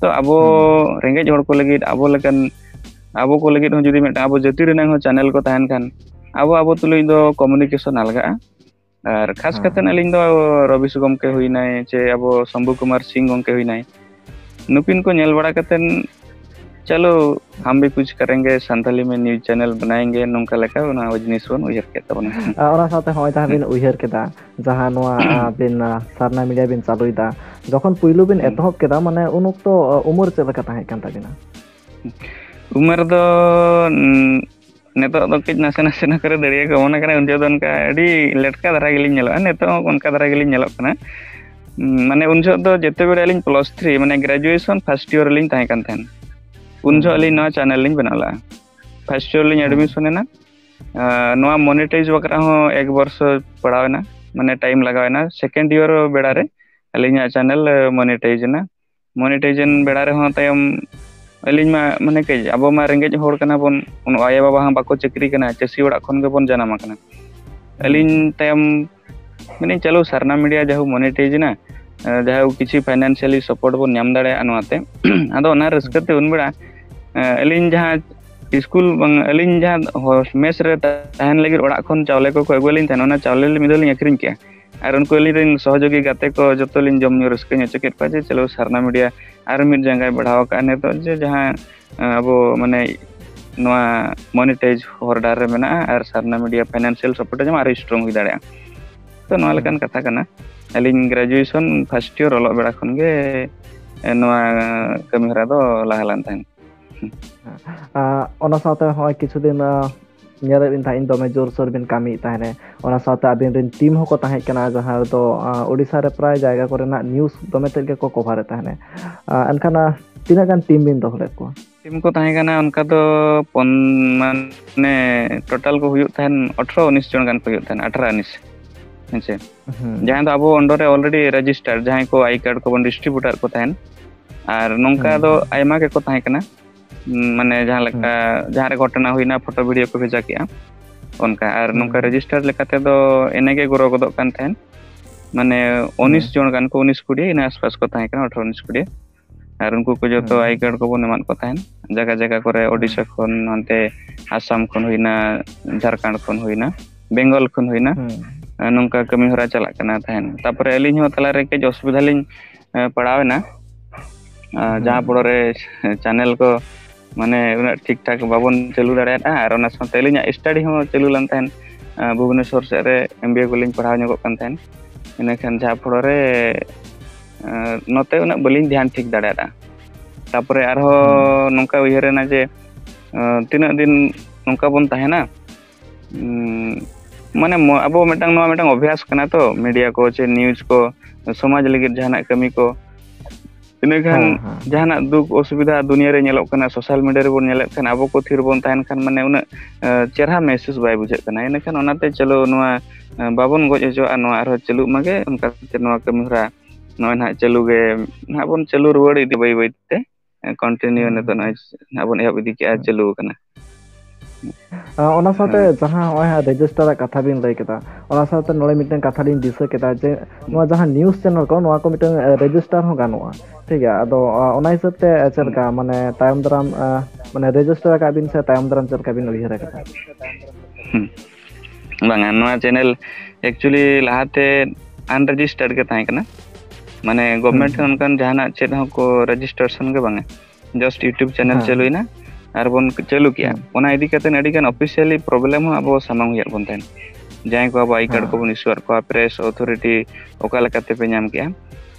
ᱛᱚ ᱟᱵᱚ ᱦᱩᱸ᱾ ᱨᱮᱸᱜᱮᱡ ᱦᱚᱲ ᱠᱚ ᱞᱟᱹᱜᱤᱫ, ᱟᱵᱚ ᱞᱮᱠᱟᱱ, ᱟᱵᱚ ᱠᱚ ᱞᱟᱹᱜᱤᱫ ᱦᱚᱸ ᱡᱩᱫᱤ ᱢᱤᱫᱴᱟᱝ ᱟᱵᱚ ᱡᱟᱹᱛᱤ ᱨᱮᱱᱟᱜ ᱦᱚᱸ ᱪᱮᱱᱮᱞ ᱠᱚ ᱛᱟᱦᱮᱱ ᱠᱷᱟᱱ, ᱟᱵᱚ, ᱟᱵᱚ ᱛᱩᱞᱩᱡ ᱫᱚ ᱠᱚᱢᱤᱭᱩᱱᱤᱠᱮᱥᱚᱱ ᱟᱞᱜᱟᱜᱼᱟ᱾ ᱟᱨ ᱠᱷᱟᱥ ᱦᱮᱸ, ᱠᱟᱛᱮ ᱦᱮᱸ᱾ ᱟᱹᱞᱤᱧ ᱫᱚ ᱨᱚᱵᱤᱥ ᱜᱚᱢᱠᱮ ᱦᱩᱭᱱᱟᱭ, ᱪᱮ ᱟᱵᱚ ᱥᱚᱢᱵᱷᱩ ᱠᱩᱢᱟᱨ ᱥᱤᱝ ᱜᱚᱢᱠᱮ ᱦᱩᱭᱱᱟᱭ, ᱱᱩᱠᱤᱱ ᱠᱚ ᱧᱮᱞ ᱵᱟᱲᱟ ᱠᱟᱛᱮ, ᱪᱚᱞᱚ ᱦᱟᱢ ᱵᱷᱤ ᱠᱩᱪ ᱠᱟᱨᱮᱝᱜᱮ, ᱥᱟᱱᱛᱟᱞᱤ ᱢᱮ ᱱᱤᱭᱩᱡᱽ ᱪᱮᱱᱮᱞ ᱵᱟᱱᱟᱭᱮᱝᱜᱮ, ᱱᱚᱝᱠᱟ ᱞᱮᱠᱟ ᱚᱱᱟ ᱡᱤᱱᱤᱥ ᱵᱚᱱ ᱩᱭᱦᱟᱹᱨ ᱠᱮᱫ ᱛᱟᱵᱚᱱᱟ᱾ ᱟᱨ ᱚᱱᱟ ᱥᱟᱶᱛᱮ ᱦᱚᱸᱜᱼᱚᱭ ᱡᱟᱦᱟᱸ ᱦᱩᱸ᱾ ᱵᱤᱱ ᱩᱭᱦᱟᱹᱨ ᱠᱮᱫᱟ, ᱡᱟᱦᱟᱸ ᱱᱚᱣᱟ, ᱟ, ᱵᱤᱱ, ᱟ, ᱥᱟᱨᱱᱟ ᱢᱤᱰᱤᱭᱟ ᱵᱤᱱ ᱪᱟᱹᱞᱩᱭᱮᱫᱟ, ᱡᱚᱠᱷᱚᱱ ᱯᱩᱭᱞᱩ ᱵᱤᱱ ᱦᱩᱸ᱾ ᱮᱛᱚᱦᱚᱵ ᱠᱮᱫᱟ, ᱢᱟᱱᱮ ᱩᱱ ᱚᱠᱛᱚ, ᱟ, ᱩᱢᱮᱨ ᱪᱮᱫ ᱞᱮᱠᱟ ᱛᱟᱦᱮᱸ ᱠᱟᱱ ᱛᱟᱵᱤᱱᱟ? ᱩᱢᱮᱨ ᱫᱚ, ᱩᱸ, ᱱᱤᱛᱚᱜ ᱫᱚ ᱠᱟᱹᱡ ᱱᱟᱥᱮ ᱱᱟᱥᱮ ᱱᱚᱣᱟ ᱠᱚᱨᱮ ᱫᱟᱹᱲᱭᱟᱹ ᱠᱚ ᱚᱢᱚᱱ ᱠᱟᱱᱟ, ᱩᱱ ᱡᱚᱦᱚᱜ ᱫᱚ ᱚᱱᱠᱟ ᱟᱹᱰᱤ ᱞᱮᱴᱠᱟ ᱫᱷᱟᱨᱟ ᱜᱮᱞᱤᱧ ᱧᱮᱞᱚᱜᱼᱟ᱾ ᱱᱤᱛᱚᱜ ᱦᱚᱸ ᱚᱱᱠᱟ ᱫᱷᱟᱨᱟ ᱜᱮᱞᱤᱧ ᱧᱮᱞᱚᱜ ᱠᱟᱱᱟ᱾ ᱩᱸ, ᱢᱟᱱᱮ ᱩᱱ ᱡᱚᱦᱚᱜ ᱫᱚ ᱡᱮᱛᱮ ᱵᱮᱲᱟ ᱟᱹᱞᱤᱧ plus three, ᱢᱟᱱᱮ graduation first year ᱨᱮᱞᱤᱧ ᱛᱟᱦᱮᱸ ᱠᱟᱱ ᱛᱟᱦᱮᱸᱱ᱾ ᱩᱱ ᱡᱚᱦᱚᱜ ᱟᱹᱞᱤᱧ ᱱᱚᱣᱟ channel ᱞᱤᱧ ᱵᱮᱱᱟᱣ ᱞᱮᱫᱼᱟ᱾ First year ᱞᱤᱧ admission ᱮᱱᱟ᱾ ᱟᱨ ᱱᱚᱣᱟ monetize ᱵᱟᱠᱷᱨᱟ ᱦᱚᱸ ᱮᱠ ᱵᱚᱨᱥᱚ ᱯᱟᱲᱟᱣ ᱮᱱᱟ, ᱢᱟᱱᱮ time ᱞᱟᱜᱟᱣ ᱮᱱᱟ᱾ Second year ᱵᱮᱲᱟ ᱨᱮ ᱟᱹᱞᱤᱧᱟᱜ channel monetize ᱮᱱᱟ᱾ Monetize ᱮᱱ ᱵᱮᱲᱟ ᱨᱮᱦᱚᱸ ᱛᱟᱭᱚᱢ ᱟᱹᱞᱤᱧ ᱢᱟ, ᱢᱟᱱᱮ ᱠᱟᱹᱡ, ᱟᱵᱚ ᱢᱟ ᱨᱮᱸᱜᱮᱡ ᱦᱚᱲ ᱠᱟᱱᱟ ᱵᱚᱱ, ᱩᱱ ᱟᱭᱳᱼᱵᱟᱵᱟ ᱦᱚᱸ ᱵᱟᱠᱚ ᱪᱟᱹᱠᱨᱤ ᱠᱟᱱᱟ, ᱪᱟᱹᱥᱤ ᱚᱲᱟᱜ ᱠᱷᱚᱱ ᱜᱮᱵᱚᱱ ᱡᱟᱱᱟᱢ ᱟᱠᱟᱱᱟ᱾ ᱟᱹᱞᱤᱧ ᱛᱟᱭᱚᱢ ᱢᱮᱱᱮᱫ, ᱪᱚᱞᱚ ᱥᱟᱨᱱᱟ media ᱡᱟᱦᱳᱠ monetize ᱮᱱᱟ, ᱟᱸ, ᱡᱟᱦᱳᱠ ᱠᱤᱪᱷᱩ financially support ᱵᱚᱱ ᱧᱟᱢ ᱫᱟᱲᱮᱭᱟᱜᱼᱟ ᱱᱚᱣᱟᱛᱮ᱾ ᱟᱫᱚ ᱚᱱᱟ ᱨᱟᱹᱥᱠᱟᱹ ᱛᱮ ᱩᱱ ᱵᱮᱲᱟ, ᱟᱸ, ᱟᱹᱞᱤᱧ ᱡᱟᱦᱟᱸ ᱤᱥᱠᱩᱞ ᱵᱟᱝ, ᱟᱹᱞᱤᱧ ᱡᱟᱦᱟᱸ ᱦᱳ-, mess ᱨᱮ ᱛᱟᱦᱮᱱ ᱞᱟᱹᱜᱤᱫ ᱚᱲᱟᱜ ᱠᱷᱚᱱ ᱪᱟᱣᱞᱮ ᱠᱚᱠᱚ ᱟᱹᱜᱩ ᱟᱹᱞᱤᱧ ᱛᱟᱦᱮᱱ, ᱚᱱᱟ ᱪᱟᱣᱞᱮ ᱢᱤᱫ ᱫᱷᱟᱣ ᱞᱤᱧ ᱟᱹᱠᱷᱨᱤᱧ ᱠᱮᱜᱼᱟ᱾ ᱟᱨ ᱩᱱᱠᱩ ᱟᱹᱞᱤᱧ ᱨᱮᱱ ᱥᱚᱦᱚᱡᱳᱜᱤ ᱜᱟᱛᱮ ᱠᱚ ᱡᱚᱛᱚ ᱞᱤᱧ ᱡᱚᱢ ᱧᱩ ᱨᱟᱹᱥᱠᱟᱹ ᱧᱚᱜ ᱦᱚᱪᱚ ᱠᱮᱫ ᱠᱚᱣᱟ ᱡᱮ, ᱪᱚᱞᱚ ᱥᱟᱨᱱᱟ media ᱟᱨ ᱢᱤᱫ ᱡᱟᱸᱜᱟᱭ ᱵᱟᱲᱦᱟᱣ ᱟᱠᱟᱫᱼᱟ ᱱᱤᱛᱚᱜ, ᱡᱮ ᱡᱟᱦᱟᱸ, ᱟᱸ, ᱟᱵᱚ ᱢᱟᱱᱮ ᱱᱚᱣᱟ monetize ᱦᱚᱨ ᱰᱟᱦᱟᱨ ᱨᱮ ᱢᱮᱱᱟᱜᱼᱟ ᱟᱨ ᱥᱟᱨᱱᱟ media financial support ᱮ ᱧᱟᱢᱟ, ᱟᱨᱚ strong ᱦᱩᱭ ᱫᱟᱲᱮᱭᱟᱜᱼᱟ᱾ ᱛᱚ ᱱᱚᱣᱟ ᱞᱮᱠᱟᱱ ᱠᱟᱛᱷᱟ ᱠᱟᱱᱟ᱾ ᱟᱹᱞᱤᱧ graduation first year ᱚᱞᱚᱜ ᱵᱮᱲᱟ ᱠᱷᱚᱱ ᱜᱮ, ᱮ, ᱱᱚᱣᱟ ᱠᱟᱹᱢᱤ ᱦᱚᱨᱟ ᱫᱚ ᱞᱟᱦᱟ ᱞᱮᱱ ᱛᱟᱦᱮᱸᱫ᱾ ᱟᱸ, ᱚᱱᱟ ᱥᱟᱶᱛᱮ ᱦᱚᱸᱜᱼᱚᱭ ᱠᱤᱪᱷᱩ ᱫᱤᱱ, ᱟᱸ, ᱧᱮᱞᱮᱫ ᱵᱤᱱ ᱛᱟᱦᱮᱸᱫ ᱤᱧ ᱫᱚᱢᱮ ᱡᱳᱨᱥᱳᱨ ᱵᱤᱱ ᱠᱟᱹᱢᱤᱭᱮᱫ ᱛᱟᱦᱮᱱᱮ, ᱚᱱᱟ ᱥᱟᱶᱛᱮ ᱟᱹᱵᱤᱱ ᱨᱮᱱ team ᱦᱚᱸᱠᱚ ᱛᱟᱦᱮᱸ ᱠᱟᱱᱟ, ᱡᱟᱦᱟᱸ ᱨᱮᱫᱚ, ᱟᱸ, ᱳᱰᱤᱥᱟ ᱨᱮ ᱯᱨᱟᱭ ᱡᱟᱭᱜᱟ ᱠᱚᱨᱮᱱᱟᱜ news ᱫᱚᱢᱮ ᱛᱮᱫ ᱜᱮᱠᱚ cover ᱮᱫ ᱛᱟᱦᱮᱱᱮ᱾ ᱟᱸ, ᱮᱱᱠᱷᱟᱱ, ᱟᱸ, ᱛᱤᱱᱟᱹᱜ ᱜᱟᱱ team ᱵᱤᱱ ᱫᱚᱦᱚ ᱞᱮᱫ ᱠᱚᱣᱟ? Team ᱠᱚ ᱛᱟᱦᱮᱸ ᱠᱟᱱᱟ ᱚᱱᱠᱟ ᱫᱚ ᱯᱚᱱ-, ᱢᱟᱱᱮ total ᱠᱚ ᱦᱩᱭᱩᱜ ᱛᱟᱦᱮᱸᱱ ᱟᱴᱷᱨᱚ ᱩᱱᱤᱥ ᱡᱚᱱ ᱜᱟᱱ ᱠᱚ ᱦᱩᱭᱩᱜ ᱛᱟᱦᱮᱸᱱ, ᱟᱴᱷᱨᱚ ᱩᱱᱤᱥ, ᱦᱮᱸ ᱥᱮ᱾ ᱦᱩᱸ᱾ ᱡᱟᱦᱟᱸᱭ ᱫᱚ ᱟᱵᱚ under ᱨᱮ already registered, ᱡᱟᱦᱟᱸᱭ ᱠᱚ I card ᱠᱚᱵᱚᱱ distribute ᱟᱫ ᱠᱚ ᱛᱟᱦᱮᱸᱱ᱾ ᱟᱨ ᱱᱚᱝᱠᱟ ᱦᱩᱸ, ᱫᱚ ᱦᱩᱸ᱾ ᱟᱭᱢᱟ ᱜᱮᱠᱚ ᱛᱟᱦᱮᱸ ᱠᱟᱱᱟ, ᱢᱟᱱᱮ ᱡᱟᱦᱟᱸ ᱞᱮᱠᱟ, ᱦᱩᱸ᱾ ᱡᱟᱦᱟᱸ ᱨᱮ ᱜᱷᱚᱴᱚᱱᱟ ᱦᱩᱭᱱᱟ, photo video ᱠᱚ ᱵᱷᱮᱡᱟ ᱠᱮᱜᱼᱟ, ᱚᱱᱠᱟ᱾ ᱟᱨ ᱦᱩᱸ, ᱱᱚᱝᱠᱟ ᱦᱩᱸ᱾ registered ᱞᱮᱠᱟ ᱛᱮᱫᱚ ᱤᱱᱟᱹᱜᱮ ᱜᱨᱳ ᱜᱚᱫᱚᱜ ᱠᱟᱱ ᱛᱟᱦᱮᱸᱱ, ᱢᱟᱱᱮ ᱩᱱᱤᱥ ᱦᱩᱸ᱾ ᱡᱚᱱ ᱜᱟᱱ ᱠᱚ, ᱩᱱᱤᱥ ᱠᱩᱲᱤ, ᱤᱱᱟᱹ ᱟᱥᱯᱟᱥ ᱠᱚ ᱛᱟᱦᱮᱸ ᱠᱟᱱᱟ, ᱟᱴᱷᱨᱚ ᱩᱱᱤᱥ ᱠᱩᱲᱤ᱾ ᱟᱨ ᱩᱱᱠᱩ ᱠᱚ ᱡᱚᱛᱚ ᱦᱩᱸ, I ᱦᱩᱸ᱾ card ᱠᱚᱵᱚᱱ ᱮᱢᱟᱫ ᱠᱚ ᱛᱟᱦᱮᱸᱱ, ᱡᱟᱭᱜᱟ ᱡᱟᱭᱜᱟ ᱠᱚᱨᱮ, ᱦᱩᱸ᱾ ᱳᱰᱤᱥᱟ ᱠᱷᱚᱱ, ᱦᱟᱱᱛᱮ ᱟᱥᱟᱢ ᱠᱷᱚᱱ ᱦᱩᱭᱱᱟ, ᱡᱷᱟᱲᱠᱷᱚᱸᱰ ᱠᱷᱚᱱ ᱦᱩᱭᱱᱟ, ᱵᱮᱝᱜᱚᱞ ᱠᱷᱚᱱ ᱦᱩᱭᱱᱟ, ᱦᱩᱸ᱾ ᱱᱚᱝᱠᱟ ᱠᱟᱹᱢᱤ ᱦᱚᱨᱟ ᱪᱟᱞᱟᱜ ᱠᱟᱱᱟ ᱛᱟᱦᱮᱸᱱ᱾ ᱛᱟᱯᱚᱨᱮ ᱟᱹᱞᱤᱧ ᱦᱚᱸ ᱛᱟᱞᱟᱨᱮ ᱠᱟᱹᱡ ᱚᱥᱩᱵᱤᱫᱷᱟ ᱞᱤᱧ, ᱮ, ᱯᱟᱲᱟᱣ ᱮᱱᱟ᱾ ᱟᱨ ᱦᱩᱸ, ᱡᱟᱦᱟᱸ ᱦᱩᱸ᱾ ᱯᱚᱨᱮ channel ᱠᱚ, ᱢᱟᱱᱮ, ᱩᱱᱟᱹᱜ ᱴᱷᱤᱠ ᱴᱷᱟᱠ ᱵᱟᱵᱚᱱ ᱪᱟᱹᱞᱩ ᱫᱟᱲᱮᱭᱟᱫᱼᱟ᱾ ᱟᱨ ᱚᱱᱟ ᱥᱟᱶᱛᱮ ᱟᱹᱞᱤᱧᱟᱜ study ᱦᱚᱸ ᱪᱟᱹᱞᱩ ᱞᱮᱱ ᱛᱟᱦᱮᱸᱱ, ᱮ, ᱵᱷᱩᱵᱽᱱᱮᱥᱚᱨ ᱥᱮᱫ ᱨᱮ M B A ᱠᱚᱞᱤᱧ ᱯᱟᱲᱦᱟᱣ ᱧᱚᱜᱚᱜ ᱠᱟᱱ ᱛᱟᱦᱮᱸᱱ᱾ ᱤᱱᱟᱹᱠᱷᱟᱱ ᱡᱟᱦᱟᱸ ᱯᱚᱨᱮ, ᱮ, ᱱᱚᱛᱮ ᱩᱱᱟᱹᱜ ᱵᱟᱹᱞᱤᱧ ᱫᱷᱮᱭᱟᱱ ᱴᱷᱤᱠ ᱫᱟᱲᱮᱭᱟᱫᱼᱟ᱾ ᱛᱟᱯᱚᱨᱮ ᱟᱨᱦᱚᱸ ᱦᱩᱸ᱾ ᱱᱚᱝᱠᱟ ᱩᱭᱦᱟᱹᱨ ᱮᱱᱟ ᱡᱮ, ᱮ, ᱛᱤᱱᱟᱹᱜ ᱫᱤᱱ ᱱᱚᱝᱠᱟ ᱵᱚᱱ ᱛᱟᱦᱮᱱᱟ᱾ ᱩᱸ, ᱢᱟᱱᱮ ᱢᱚ-, ᱟᱵᱚ ᱢᱤᱫᱴᱟᱝ, ᱱᱚᱣᱟ ᱢᱤᱫᱴᱟᱝ ᱚᱵᱷᱭᱟᱥ ᱠᱟᱱᱟ ᱛᱚ, ᱢᱤᱰᱤᱭᱟ ᱠᱚ ᱪᱮ ᱱᱤᱭᱩᱡᱽ ᱠᱚ, ᱥᱚᱢᱟᱡᱽ ᱞᱟᱹᱜᱤᱫ ᱡᱟᱦᱟᱱᱟᱜ ᱠᱟᱹᱢᱤ ᱠᱚ᱾ ᱤᱱᱟᱹᱠᱷᱟᱱ ᱦᱮᱸ, ᱦᱮᱸ᱾ ᱡᱟᱦᱟᱱᱟᱜ ᱫᱩᱠ ᱚᱥᱩᱵᱤᱫᱷᱟ ᱫᱩᱱᱤᱭᱟᱹ ᱨᱮ ᱧᱮᱞᱚᱜ ᱠᱟᱱᱟ, ᱥᱳᱥᱟᱞ ᱢᱤᱰᱤᱭᱟ ᱨᱮᱵᱚᱱ ᱧᱮᱞᱮᱫ ᱠᱷᱟᱱ, ᱟᱵᱚ ᱠᱚ ᱛᱷᱤᱨ ᱵᱚᱱ ᱛᱟᱦᱮᱱ ᱠᱷᱟᱱ, ᱢᱟᱱᱮ ᱩᱱᱟᱹᱜ, ᱮ, ᱪᱮᱨᱦᱟ ᱢᱮᱦᱥᱩᱥ ᱵᱟᱭ ᱵᱩᱡᱷᱟᱹᱜ ᱠᱟᱱᱟ᱾ ᱤᱱᱟᱹᱠᱷᱟᱱ ᱚᱱᱟᱛᱮ ᱪᱚᱞᱚ ᱱᱚᱣᱟ, ᱮ, ᱵᱟᱵᱚᱱ ᱜᱚᱡ ᱦᱚᱪᱚᱣᱟᱜᱼᱟ, ᱱᱚᱣᱟ ᱟᱨᱦᱚᱸ ᱪᱟᱹᱞᱩᱜ ᱢᱟᱜᱮ᱾ ᱚᱱᱠᱟ ᱠᱟᱛᱮ ᱱᱚᱣᱟ ᱠᱟᱹᱢᱤ ᱦᱚᱨᱟ ᱱᱚᱜᱼᱚᱭ ᱱᱟᱦᱟᱜ ᱪᱟᱹᱞᱩ ᱜᱮ ᱱᱟᱦᱟᱜ ᱵᱚᱱ ᱪᱟᱹᱞᱩ ᱨᱩᱣᱟᱹᱲ ᱤᱫᱤ ᱵᱟᱹᱭ ᱵᱟᱹᱭ ᱛᱮ᱾ ᱠᱚᱱᱴᱤᱱᱤᱭᱩ ᱦᱩᱸ, ᱱᱤᱛᱚᱜ ᱦᱩᱸ, ᱱᱚᱜᱼᱚᱭ ᱱᱟᱦᱟᱜ ᱵᱚᱱ ᱮᱦᱚᱵ ᱤᱫᱤ ᱠᱮᱜᱼᱟ, ᱦᱩᱸ᱾ ᱪᱟᱹᱞᱩ ᱟᱠᱟᱱᱟ᱾ ᱟ, ᱚᱱᱟ ᱥᱟᱶᱛᱮ ᱦᱮᱸ᱾ ᱡᱟᱦᱟᱸ ᱱᱚᱜᱼᱚᱭ ᱦᱟᱸᱜ ᱨᱮᱡᱤᱥᱴᱟᱨᱟᱜ ᱠᱟᱛᱷᱟ ᱵᱤᱱ ᱞᱟᱹᱭ ᱠᱮᱫᱟ, ᱚᱱᱟ ᱥᱟᱶᱛᱮ ᱱᱚᱰᱮ ᱢᱤᱫᱴᱮᱱ ᱠᱟᱛᱷᱟ ᱞᱤᱧ ᱫᱤᱥᱟᱹ ᱠᱮᱫᱟ ᱡᱮ, ᱦᱩᱸ᱾ ᱱᱚᱣᱟ ᱡᱟᱦᱟᱸ ᱱᱤᱭᱩᱡᱽ ᱪᱮᱱᱮᱞ ᱠᱚ, ᱱᱚᱣᱟ ᱠᱚ ᱢᱤᱫᱴᱮᱱ, ᱮ, ᱨᱮᱡᱤᱥᱴᱟᱨ ᱦᱚᱸ ᱜᱟᱱᱚᱜᱼᱟ, ᱴᱷᱤᱠ ᱜᱮᱭᱟ? ᱟᱫᱚ, ᱟ, ᱚᱱᱟ ᱦᱤᱥᱟᱹᱵ ᱛᱮ, ᱮ, ᱪᱮᱫ ᱦᱩᱸ᱾ ᱞᱮᱠᱟ, ᱢᱟᱱᱮ, ᱛᱟᱭᱚᱢ ᱫᱟᱨᱟᱢ, ᱟ, ᱢᱟᱱᱮ, ᱨᱮᱡᱤᱥᱴᱟᱨ ᱟᱠᱟᱫ ᱵᱤᱱ ᱥᱮ ᱛᱟᱭᱚᱢ ᱫᱟᱨᱟᱢ ᱪᱮᱫ ᱞᱮᱠᱟ ᱵᱤᱱ ᱩᱭᱦᱟᱹᱨ ᱟᱠᱟᱫᱟ? ᱦᱩᱸ᱾ ᱵᱟᱝᱟ, ᱱᱚᱣᱟ ᱪᱮᱱᱮᱞ actually ᱞᱟᱦᱟᱛᱮ unregistered ᱜᱮ ᱛᱟᱦᱮᱸ ᱠᱟᱱᱟ᱾ ᱢᱟᱱᱮ, ᱦᱩᱸ, ᱜᱚᱵᱷᱢᱮᱱᱴ ᱴᱷᱮᱱ ᱦᱩᱸ᱾ ᱚᱱᱠᱟᱱ ᱡᱟᱦᱟᱱᱟᱜ ᱪᱮᱫ ᱦᱚᱸ ᱠᱚ ᱨᱮᱡᱤᱥᱴᱨᱮᱥᱚᱱ ᱜᱮ ᱵᱟᱝᱟ᱾ Just YouTube ᱪᱮᱱᱮᱞ ᱦᱮᱸ, ᱦᱮᱸ᱾ ᱪᱟᱹᱞᱩᱭᱮᱱᱟ ᱟᱨ ᱵᱚᱱ ᱪᱟᱹᱞᱩ ᱠᱮᱜᱼᱟ᱾ ᱦᱩᱸ᱾ ᱚᱱᱟ ᱤᱫᱤ ᱠᱟᱛᱮ ᱟᱹᱰᱤᱜᱟᱱ officially problem ᱦᱚᱸ ᱟᱵᱚ ᱥᱟᱢᱟᱝ ᱦᱩᱭᱩᱜ ᱵᱚᱱ ᱛᱟᱦᱮᱸᱫ᱾ ᱡᱟᱦᱟᱸᱭ ᱠᱚ ᱟᱵᱚ ᱟᱭ ᱠᱟᱨᱰ ᱦᱮᱸ᱾ ᱠᱚᱵᱚᱱ ᱤᱥᱩᱣᱟᱫ ᱠᱚᱣᱟ, press authority ᱚᱠᱟ ᱞᱮᱠᱟᱛᱮ ᱯᱮ ᱧᱟᱢ ᱠᱮᱜᱼᱟ?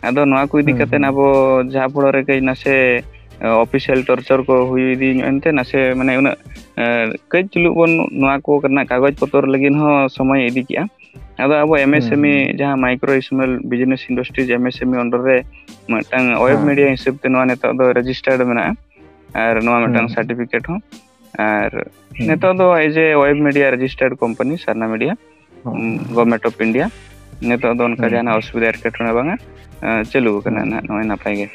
ᱟᱫᱚ ᱱᱚᱣᱟ ᱠᱚ ᱤᱫᱤ ᱦᱩᱸ, ᱠᱟᱛᱮ ᱦᱩᱸ᱾ ᱟᱵᱚ ᱡᱟᱦᱟᱸ ᱯᱷᱚᱲᱚ ᱨᱮ ᱠᱟᱹᱡ ᱱᱟᱥᱮ, ᱮ, official torture ᱠᱚ ᱦᱩᱭ ᱤᱫᱤ ᱧᱚᱜ ᱮᱱᱛᱮ ᱱᱟᱥᱮ, ᱢᱟᱱᱮ, ᱩᱱᱟᱹᱜ, ᱮ, ᱠᱟᱹᱡ ᱪᱩᱞᱩᱜ ᱵᱚᱱ ᱱᱚᱣᱟ ᱠᱚ ᱨᱮᱱᱟᱜ ᱠᱟᱜᱚᱡᱽ ᱯᱚᱛᱚᱨ ᱞᱟᱹᱜᱤᱫ ᱦᱚᱸ ᱥᱚᱢᱚᱭ ᱤᱫᱤ ᱠᱮᱜᱼᱟ᱾ ᱟᱫᱚ ᱟᱵᱚ ᱦᱩᱸ, MSME ᱦᱩᱸ᱾ ᱡᱟᱦᱟᱸ micro small business industry, MSME under ᱨᱮ ᱢᱤᱫᱴᱟᱝ ᱳᱭᱮᱵ ᱦᱮᱸ, ᱢᱤᱰᱤᱭᱟ ᱦᱮᱸ᱾ ᱦᱤᱥᱟᱹᱵ ᱛᱮ ᱱᱚᱣᱟ ᱱᱤᱛᱚᱜ ᱫᱚ registered ᱢᱮᱱᱟᱜᱼᱟ᱾ ᱟᱨ ᱱᱚᱣᱟ ᱦᱩᱸ, ᱢᱤᱫᱴᱟᱝ ᱦᱩᱸ᱾ certificate ᱦᱚᱸ᱾ ᱟᱨ ᱦᱩᱸ, ᱦᱩᱸ᱾ ᱱᱤᱛᱚᱜ ᱫᱚ as a web media registered company Sarna media, ᱦᱩᱸ, ᱩᱸ, ᱦᱩᱸ᱾ Government of India, ᱱᱤᱛᱚᱜ ᱫᱚ ᱚᱱᱠᱟ ᱦᱩᱸ, ᱡᱟᱦᱟᱱᱟᱜ ᱦᱩᱸ᱾ ᱚᱥᱩᱵᱤᱫᱷᱟ ᱮᱴᱠᱮᱴᱚᱬᱮ ᱵᱟᱝᱟ᱾ ᱮᱸ, ᱪᱟᱹᱞᱩ ᱟᱠᱟᱱᱟ ᱦᱩᱸ, ᱱᱟᱦᱟᱜ ᱦᱩᱸ᱾ ᱱᱚᱜᱼᱚᱭ ᱱᱟᱯᱟᱭ ᱜᱮ᱾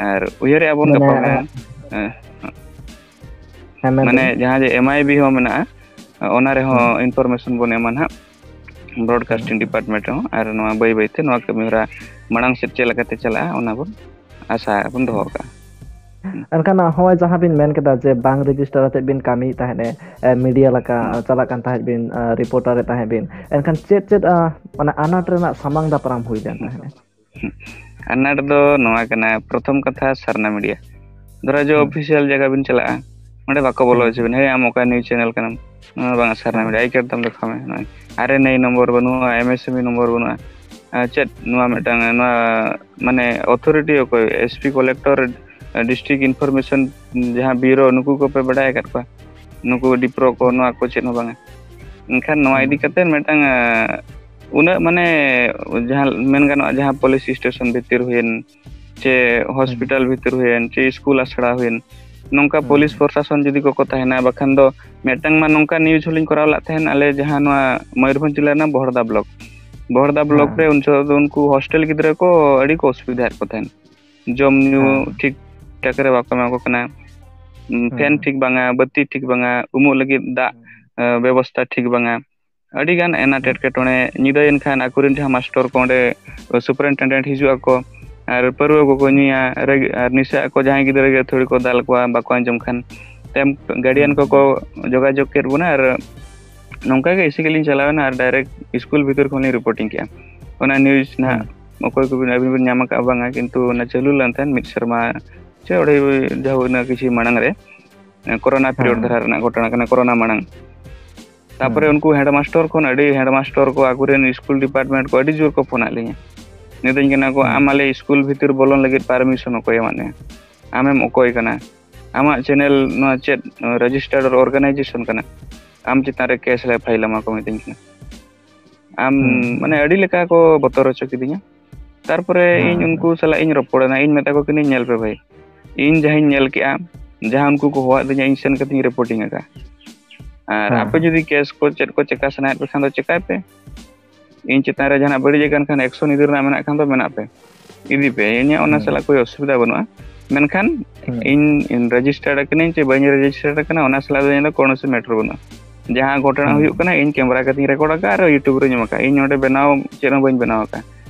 ᱟᱨ ᱩᱭᱦᱟᱹᱨᱮᱜᱼᱟ ᱵᱚᱱ ᱢᱟᱱᱮ, ᱜᱟᱯᱟ ᱢᱮᱭᱟᱝ, ᱮᱸ, ᱦᱮᱸ, ᱢᱮᱱ ᱢᱟᱱᱮ ᱵᱤᱱ᱾ ᱡᱟᱦᱟᱸ ᱡᱮ MIB ᱦᱚᱸ ᱢᱮᱱᱟᱜᱼᱟ, ᱚᱱᱟ ᱨᱮᱦᱚᱸ ᱦᱩᱸ᱾ information ᱵᱚᱱ ᱮᱢᱟ ᱱᱟᱦᱟᱜ᱾ ᱦᱩᱸ, Broadcasting ᱦᱩᱸ᱾ department ᱨᱮᱦᱚᱸ, ᱟᱨ ᱱᱚᱣᱟ ᱵᱟᱹᱭ ᱵᱟᱹᱭᱛᱮ ᱱᱚᱣᱟ ᱠᱟᱹᱢᱤ ᱦᱚᱨᱟ ᱢᱟᱲᱟᱝ ᱥᱮᱫ ᱪᱮᱫ ᱞᱮᱠᱟᱛᱮ ᱪᱟᱞᱟᱜᱼᱟ, ᱚᱱᱟ ᱵᱚᱱ ᱟᱥᱟ ᱵᱚᱱ ᱫᱚᱦᱚ ᱦᱩᱸ᱾ ᱠᱟᱜᱼᱟ᱾ ᱦᱩᱸ᱾ ᱮᱱᱠᱷᱟᱱ ᱦᱚᱸᱜᱼᱚᱭ ᱡᱟᱦᱟᱸ ᱵᱤᱱ ᱢᱮᱱ ᱠᱮᱫᱟ ᱡᱮ ᱵᱟᱝ ᱨᱮᱡᱤᱥᱴᱟᱨ ᱟᱛᱮᱫ ᱵᱤᱱ ᱠᱟᱹᱢᱤᱭᱮᱫ ᱛᱟᱦᱮᱸᱫ, ᱮ, ᱢᱤᱰᱤᱭᱟ ᱞᱮᱠᱟ ᱦᱩᱸ᱾ ᱪᱟᱞᱟᱜ ᱠᱟᱱ ᱛᱟᱦᱮᱸᱫ ᱵᱤᱱ, ᱮ, ᱨᱤᱯᱳᱨᱴᱟᱨ ᱮᱫ ᱛᱟᱦᱮᱸᱫ ᱵᱤᱱ, ᱮᱱᱠᱷᱟᱱ ᱪᱮᱫ ᱪᱮᱫ, ᱟ, ᱢᱟᱱᱮ ᱟᱱᱟᱴ ᱨᱮᱱᱟᱜ ᱥᱟᱢᱟᱝ ᱫᱟᱯᱨᱟᱢ ᱦᱩᱭ ᱞᱮᱱ ᱛᱟᱦᱮᱸᱫ? ᱟᱱᱟᱴ ᱫᱚ ᱱᱚᱣᱟ ᱠᱟᱱᱟ, ᱯᱨᱚᱛᱷᱚᱢ ᱠᱟᱛᱷᱟ ᱥᱟᱨᱱᱟ ᱢᱤᱰᱤᱭᱟ᱾ ᱫᱷᱚᱨᱟ ᱡᱚ ᱦᱩᱸ᱾ ᱚᱯᱷᱤᱥᱤᱭᱟᱞ ᱡᱟᱭᱜᱟ ᱵᱤᱱ ᱪᱟᱞᱟᱜᱼᱟ, ᱚᱸᱰᱮ ᱵᱟᱠᱚ ᱵᱚᱞᱚ ᱦᱩᱸ, ᱦᱚᱪᱚ ᱦᱩᱸ᱾ ᱵᱤᱱᱟ, "ᱦᱮᱸ, ᱟᱢ ᱚᱠᱟ ᱱᱤᱭᱩᱡᱽ ᱪᱮᱱᱮᱞ ᱠᱟᱱᱟᱢ?" "ᱱᱚᱣᱟ ᱵᱟᱝᱟ, ᱥᱟᱨᱱᱟ ᱦᱮᱸ᱾ ᱢᱤᱰᱤᱭᱟ, ᱟᱭ ᱠᱟᱨᱰ ᱛᱟᱢ ᱫᱮᱠᱷᱟᱣ ᱢᱮ, ᱱᱚᱜᱼᱚᱭ ᱟᱨ ᱮᱱ ᱟᱭ ᱱᱚᱢᱵᱚᱨ ᱵᱟᱹᱱᱩᱜᱼᱟ, M S M E number ᱵᱟᱹᱱᱩᱜᱼᱟ, ᱟᱨ ᱪᱮᱫ ᱱᱚᱣᱟ ᱢᱤᱫᱴᱟᱝ, ᱱᱚᱣᱟ ᱢᱟᱱᱮ ᱚᱛᱷᱚᱨᱤᱴᱤ ᱚᱠᱚᱭ, S P, collector, district information ᱡᱟᱦᱟᱸ ᱵᱤᱭᱩᱨᱳ, ᱱᱩᱠᱩ ᱠᱚᱯᱮ ᱵᱟᱰᱟᱭ ᱟᱠᱟᱫ ᱠᱚᱣᱟ?" ᱱᱩᱠᱩ ᱰᱤᱯᱨᱳ ᱠᱚ, ᱱᱚᱣᱟ ᱠᱚ ᱪᱮᱫ ᱦᱚᱸ ᱵᱟᱝᱟ᱾ ᱮᱱᱠᱷᱟᱱ ᱱᱚᱣᱟ ᱤᱫᱤ ᱠᱟᱛᱮ ᱢᱤᱫᱴᱟᱝ, ᱟᱸ, ᱩᱱᱟᱹᱜ ᱢᱟᱱᱮ ᱡᱟᱦᱟᱸ ᱢᱮᱱ ᱜᱟᱱᱚᱜᱼᱟ, ᱡᱟᱦᱟᱸ ᱯᱩᱞᱤᱥ ᱥᱴᱮᱥᱚᱱ ᱵᱷᱤᱛᱤᱨ ᱦᱩᱭᱮᱱ, ᱪᱮ ᱦᱚᱥᱯᱤᱴᱟᱞ ᱵᱷᱤᱛᱤᱨ ᱦᱩᱭᱮᱱ, ᱪᱮ ᱥᱠᱩᱞ ᱟᱥᱲᱟ ᱦᱩᱭᱮᱱ, ᱱᱚᱝᱠᱟ ᱯᱩᱞᱤᱥ ᱯᱨᱚᱥᱟᱥᱚᱱ ᱡᱩᱫᱤ ᱠᱚᱠᱚ ᱛᱟᱦᱮᱱᱟ, ᱵᱟᱠᱷᱟᱱ ᱫᱚ ᱢᱤᱫᱴᱟᱝ ᱢᱟ ᱱᱚᱝᱠᱟ ᱱᱤᱭᱩᱡᱽ ᱦᱚᱸᱞᱤᱧ ᱠᱚᱨᱟᱣ ᱞᱮᱫ ᱛᱟᱦᱮᱱ, ᱟᱞᱮ ᱡᱟᱦᱟᱸ ᱱᱚᱣᱟ ᱢᱚᱭᱩᱨᱵᱷᱚᱸᱡᱽ ᱡᱮᱞᱟ ᱨᱮᱱᱟᱜ ᱵᱚᱦᱚᱲᱫᱟ ᱵᱞᱚᱠ, ᱵᱚᱦᱚᱲᱫᱟ ᱵᱞᱚᱠ ᱨᱮ ᱩᱱ ᱥᱚᱢᱚᱭ ᱫᱚ ᱩᱱᱠᱩ ᱦᱚᱥᱴᱮᱞ ᱜᱤᱫᱽᱨᱟᱹ ᱠᱚ ᱟᱹᱰᱤ ᱠᱚ ᱚᱥᱩᱵᱤᱫᱷᱟᱭᱮᱫ ᱠᱚ ᱛᱟᱦᱮᱱ᱾ ᱡᱚᱢ ᱧᱩ ᱴᱷᱤᱠ ᱴᱷᱟᱠ ᱨᱮ ᱵᱟᱠᱚ ᱮᱢᱟ ᱠᱚ ᱠᱟᱱᱟ, ᱯᱷᱮᱱ ᱴᱷᱤᱠ ᱵᱟᱝᱟ, ᱵᱟᱹᱛᱤ ᱴᱷᱤᱠ ᱵᱟᱝᱟ, ᱩᱢᱩᱜ ᱞᱟᱹᱜᱤᱫ ᱫᱟᱜ, ᱮ, ᱵᱮᱵᱚᱥᱛᱷᱟ ᱴᱷᱤᱠ ᱵᱟᱝᱟ, ᱟᱹᱰᱤ ᱜᱟᱱ ᱟᱱᱟᱴ ᱮᱴᱠᱮᱴᱚᱬᱮ᱾ ᱧᱤᱫᱟᱹᱭᱮᱱ ᱠᱷᱟᱱ ᱟᱠᱚᱨᱮᱱ ᱡᱟᱦᱟᱸ ᱢᱟᱥᱴᱚᱨ ᱠᱚ ᱚᱸᱰᱮ ᱥᱩᱯᱟᱨᱤᱱᱴᱮᱱᱰᱮᱱᱴ ᱦᱤᱡᱩᱜ ᱟᱠᱚ ᱟᱨ ᱯᱟᱹᱨᱣᱟᱹ ᱠᱚᱠᱚ ᱧᱩᱭᱟ, ᱨᱟᱹᱜᱤ-, ᱟᱨ ᱱᱤᱥᱟᱹᱜ ᱟᱠᱚ ᱡᱟᱦᱟᱸᱭ ᱜᱤᱫᱽᱨᱟᱹ ᱜᱮ ᱟᱹᱛᱷᱟᱹᱲᱤ ᱠᱚ ᱫᱟᱞ ᱠᱚᱣᱟ ᱵᱟᱠᱚ ᱟᱸᱡᱚᱢ ᱠᱷᱟᱱ᱾ ᱛᱟᱭᱚᱢ ᱜᱟᱨᱰᱤᱭᱟᱱ ᱠᱚᱠᱚ ᱡᱳᱜᱟᱡᱳᱜᱽ ᱠᱮᱫ ᱵᱚᱱᱟ ᱟᱨ ᱱᱚᱝᱠᱟ ᱜᱮ ᱤᱥᱤ ᱜᱮᱞᱤᱧ ᱪᱟᱞᱟᱣᱮᱱᱟ ᱟᱨ ᱰᱟᱭᱨᱮᱠᱴ ᱥᱠᱩᱞ ᱵᱷᱤᱛᱤᱨ ᱠᱷᱚᱱ ᱞᱤᱧ ᱨᱤᱯᱳᱨᱴᱤᱝ ᱠᱮᱫᱼᱟ᱾ ᱚᱱᱟ ᱱᱤᱭᱩᱡᱽ ᱱᱟᱦᱟᱜ ᱚᱠᱚᱭ ᱠᱚᱵᱤᱱ, ᱟᱹᱵᱤᱱ ᱵᱤᱱ ᱧᱟᱢ ᱟᱠᱟᱫᱼᱟ ᱵᱟᱝᱟ, ᱠᱤᱱᱛᱩ ᱚᱱᱟ ᱪᱟᱹᱞᱩ ᱞᱮᱱ ᱛᱟᱦᱮᱸᱫ ᱢᱤᱫ ᱥᱮᱨᱢᱟ ᱪᱮ ᱚᱸᱰᱮ ᱡᱟᱦᱟᱸ ᱦᱩᱭᱱᱟ ᱠᱤᱪᱷᱩ ᱢᱟᱲᱟᱝ ᱨᱮ, ᱠᱚᱨᱳᱱᱟ ᱯᱤᱨᱤᱭᱳᱰ ᱫᱷᱟᱨᱟ ᱨᱮᱱᱟᱜ ᱜᱷᱚᱴᱚᱱᱟ ᱠᱟᱱᱟ, ᱠᱚᱨᱳᱱᱟ ᱢᱟᱲᱟᱝ᱾ ᱛᱟᱯᱚᱨᱮ ᱩᱱᱠᱩ ᱦᱮᱰᱢᱟᱥᱴᱚᱨ ᱠᱷᱚᱱ ᱟᱹᱰᱤ, ᱦᱮᱰᱢᱟᱥᱴᱚᱨ ᱠᱚ ᱟᱠᱚᱨᱮᱱ ᱥᱠᱩᱞ ᱰᱤᱯᱟᱨᱴᱢᱮᱱᱴ ᱠᱚ ᱟᱹᱰᱤ ᱡᱳᱨ ᱠᱚ ᱯᱷᱳᱱᱟᱫ ᱞᱤᱧᱟ, ᱢᱮᱛᱟᱹᱧ ᱠᱟᱱᱟ ᱠᱚ, "ᱟᱢ ᱟᱞᱮ ᱥᱠᱩᱞ ᱵᱷᱤᱛᱤᱨ ᱵᱚᱞᱚᱱ ᱞᱟᱹᱜᱤᱫ ᱯᱟᱨᱢᱤᱥᱚᱱ ᱚᱠᱚᱭ ᱮᱢᱟᱫ ᱢᱮᱭᱟ? ᱟᱢᱮᱢ ᱚᱠᱚᱭ ᱠᱟᱱᱟ? ᱟᱢᱟᱜ ᱪᱮᱱᱮᱞ ᱱᱚᱣᱟ ᱪᱮᱫ ᱨᱮᱡᱤᱥᱴᱟᱨᱰ ᱚᱨᱜᱟᱱᱟᱭᱡᱮᱥᱚᱱ ᱠᱟᱱᱟ? ᱟᱢ ᱪᱮᱛᱟᱱ ᱨᱮ ᱠᱮᱥ ᱞᱮ ᱯᱷᱟᱭᱤᱞ ᱟᱢᱟ," ᱠᱚ ᱢᱤᱛᱟᱹᱧ ᱠᱟᱱᱟ᱾ ᱟᱢ ᱢᱟᱱᱮ ᱟᱹᱰᱤ ᱞᱮᱠᱟ ᱠᱚ ᱵᱚᱛᱚᱨ ᱦᱚᱪᱚ ᱠᱤᱫᱤᱧᱟ᱾ ᱛᱟᱨᱯᱚᱨᱮ ᱤᱧ ᱩᱱᱠᱩ ᱥᱟᱞᱟᱜ ᱤᱧ ᱨᱚᱯᱚᱲᱮᱱᱟ, ᱤᱧ ᱢᱮᱛᱟ ᱠᱚ ᱠᱟᱹᱱᱟᱹᱧ, "ᱧᱮᱞ ᱯᱮ ᱵᱷᱟᱹᱭ, ᱤᱧ ᱡᱟᱦᱟᱸᱧ ᱧᱮᱞ ᱠᱮᱜᱼᱟ, ᱡᱟᱦᱟᱸ ᱩᱱᱠᱩ ᱠᱚ ᱦᱚᱦᱚᱣᱟᱫᱤᱧᱟ, ᱤᱧ ᱥᱮᱱ ᱠᱟᱛᱮᱧ ᱨᱤᱯᱳᱨᱴᱤᱝ ᱟᱠᱟᱫᱼᱟ᱾ ᱟᱨ ᱟᱯᱮ ᱡᱩᱫᱤ ᱠᱮᱥ ᱠᱚ ᱪᱮᱫ ᱠᱚ ᱪᱮᱠᱟ ᱥᱟᱱᱟᱭᱮᱫ ᱯᱮ ᱠᱷᱟᱱ ᱫᱚ ᱪᱮᱠᱟᱭ ᱯᱮ, ᱤᱧ ᱪᱮᱛᱟᱱ ᱨᱮ ᱡᱟᱦᱟᱱᱟᱜ ᱵᱟᱹᱲᱤᱡ ᱟᱠᱟᱱ ᱠᱷᱟᱱ, ᱮᱠᱥᱚᱱ ᱤᱫᱤ ᱨᱮᱱᱟᱜ ᱢᱮᱱᱟᱜ ᱠᱷᱟᱱ ᱫᱚ ᱢᱮᱱᱟᱜ ᱯᱮ, ᱤᱫᱤ ᱯᱮ, ᱤᱧᱟᱹᱜ ᱚᱱᱟ ᱥᱟᱞᱟᱜ ᱠᱳᱭ ᱚᱥᱩᱵᱤᱫᱷᱟ ᱵᱟᱹᱱᱩᱜᱼᱟ᱾ ᱢᱮᱱᱠᱷᱟᱱ ᱤᱧ, ᱤᱧ ᱨᱮᱡᱤᱥᱴᱟᱨᱰ ᱟᱠᱟᱱᱟᱹᱧ ᱪᱮ ᱵᱟᱹᱧ ᱨᱮᱡᱤᱥᱴᱟᱨᱰ ᱟᱠᱟᱱᱟ, ᱚᱱᱟ ᱥᱟᱞᱟᱜ ᱫᱚ ᱤᱧ ᱫᱚ ᱠᱳᱱᱳ ᱥᱮ ᱢᱮᱴᱟᱨ ᱵᱟᱹᱱᱩᱜᱼᱟ᱾ ᱡᱟᱦᱟᱸ ᱜᱷᱚᱴᱚᱱᱟ ᱦᱩᱭᱩᱜ ᱠᱟᱱᱟ, ᱤᱧ ᱠᱮᱢᱮᱨᱟ ᱠᱟᱛᱮᱧ ᱨᱮᱠᱚᱨᱰ ᱟᱠᱟᱫᱼᱟ ᱟᱨ ᱭᱩᱴᱩᱵᱽ ᱨᱮᱧ ᱮᱢ ᱟᱠᱟᱫᱼᱟ᱾ ᱤᱧ ᱱᱚᱰᱮ ᱵᱮᱱᱟᱣ ᱪᱮᱫ ᱦᱚᱸ ᱵᱟᱹᱧ ᱵᱮᱱᱟᱣ ᱟᱠᱟᱫᱼᱟ,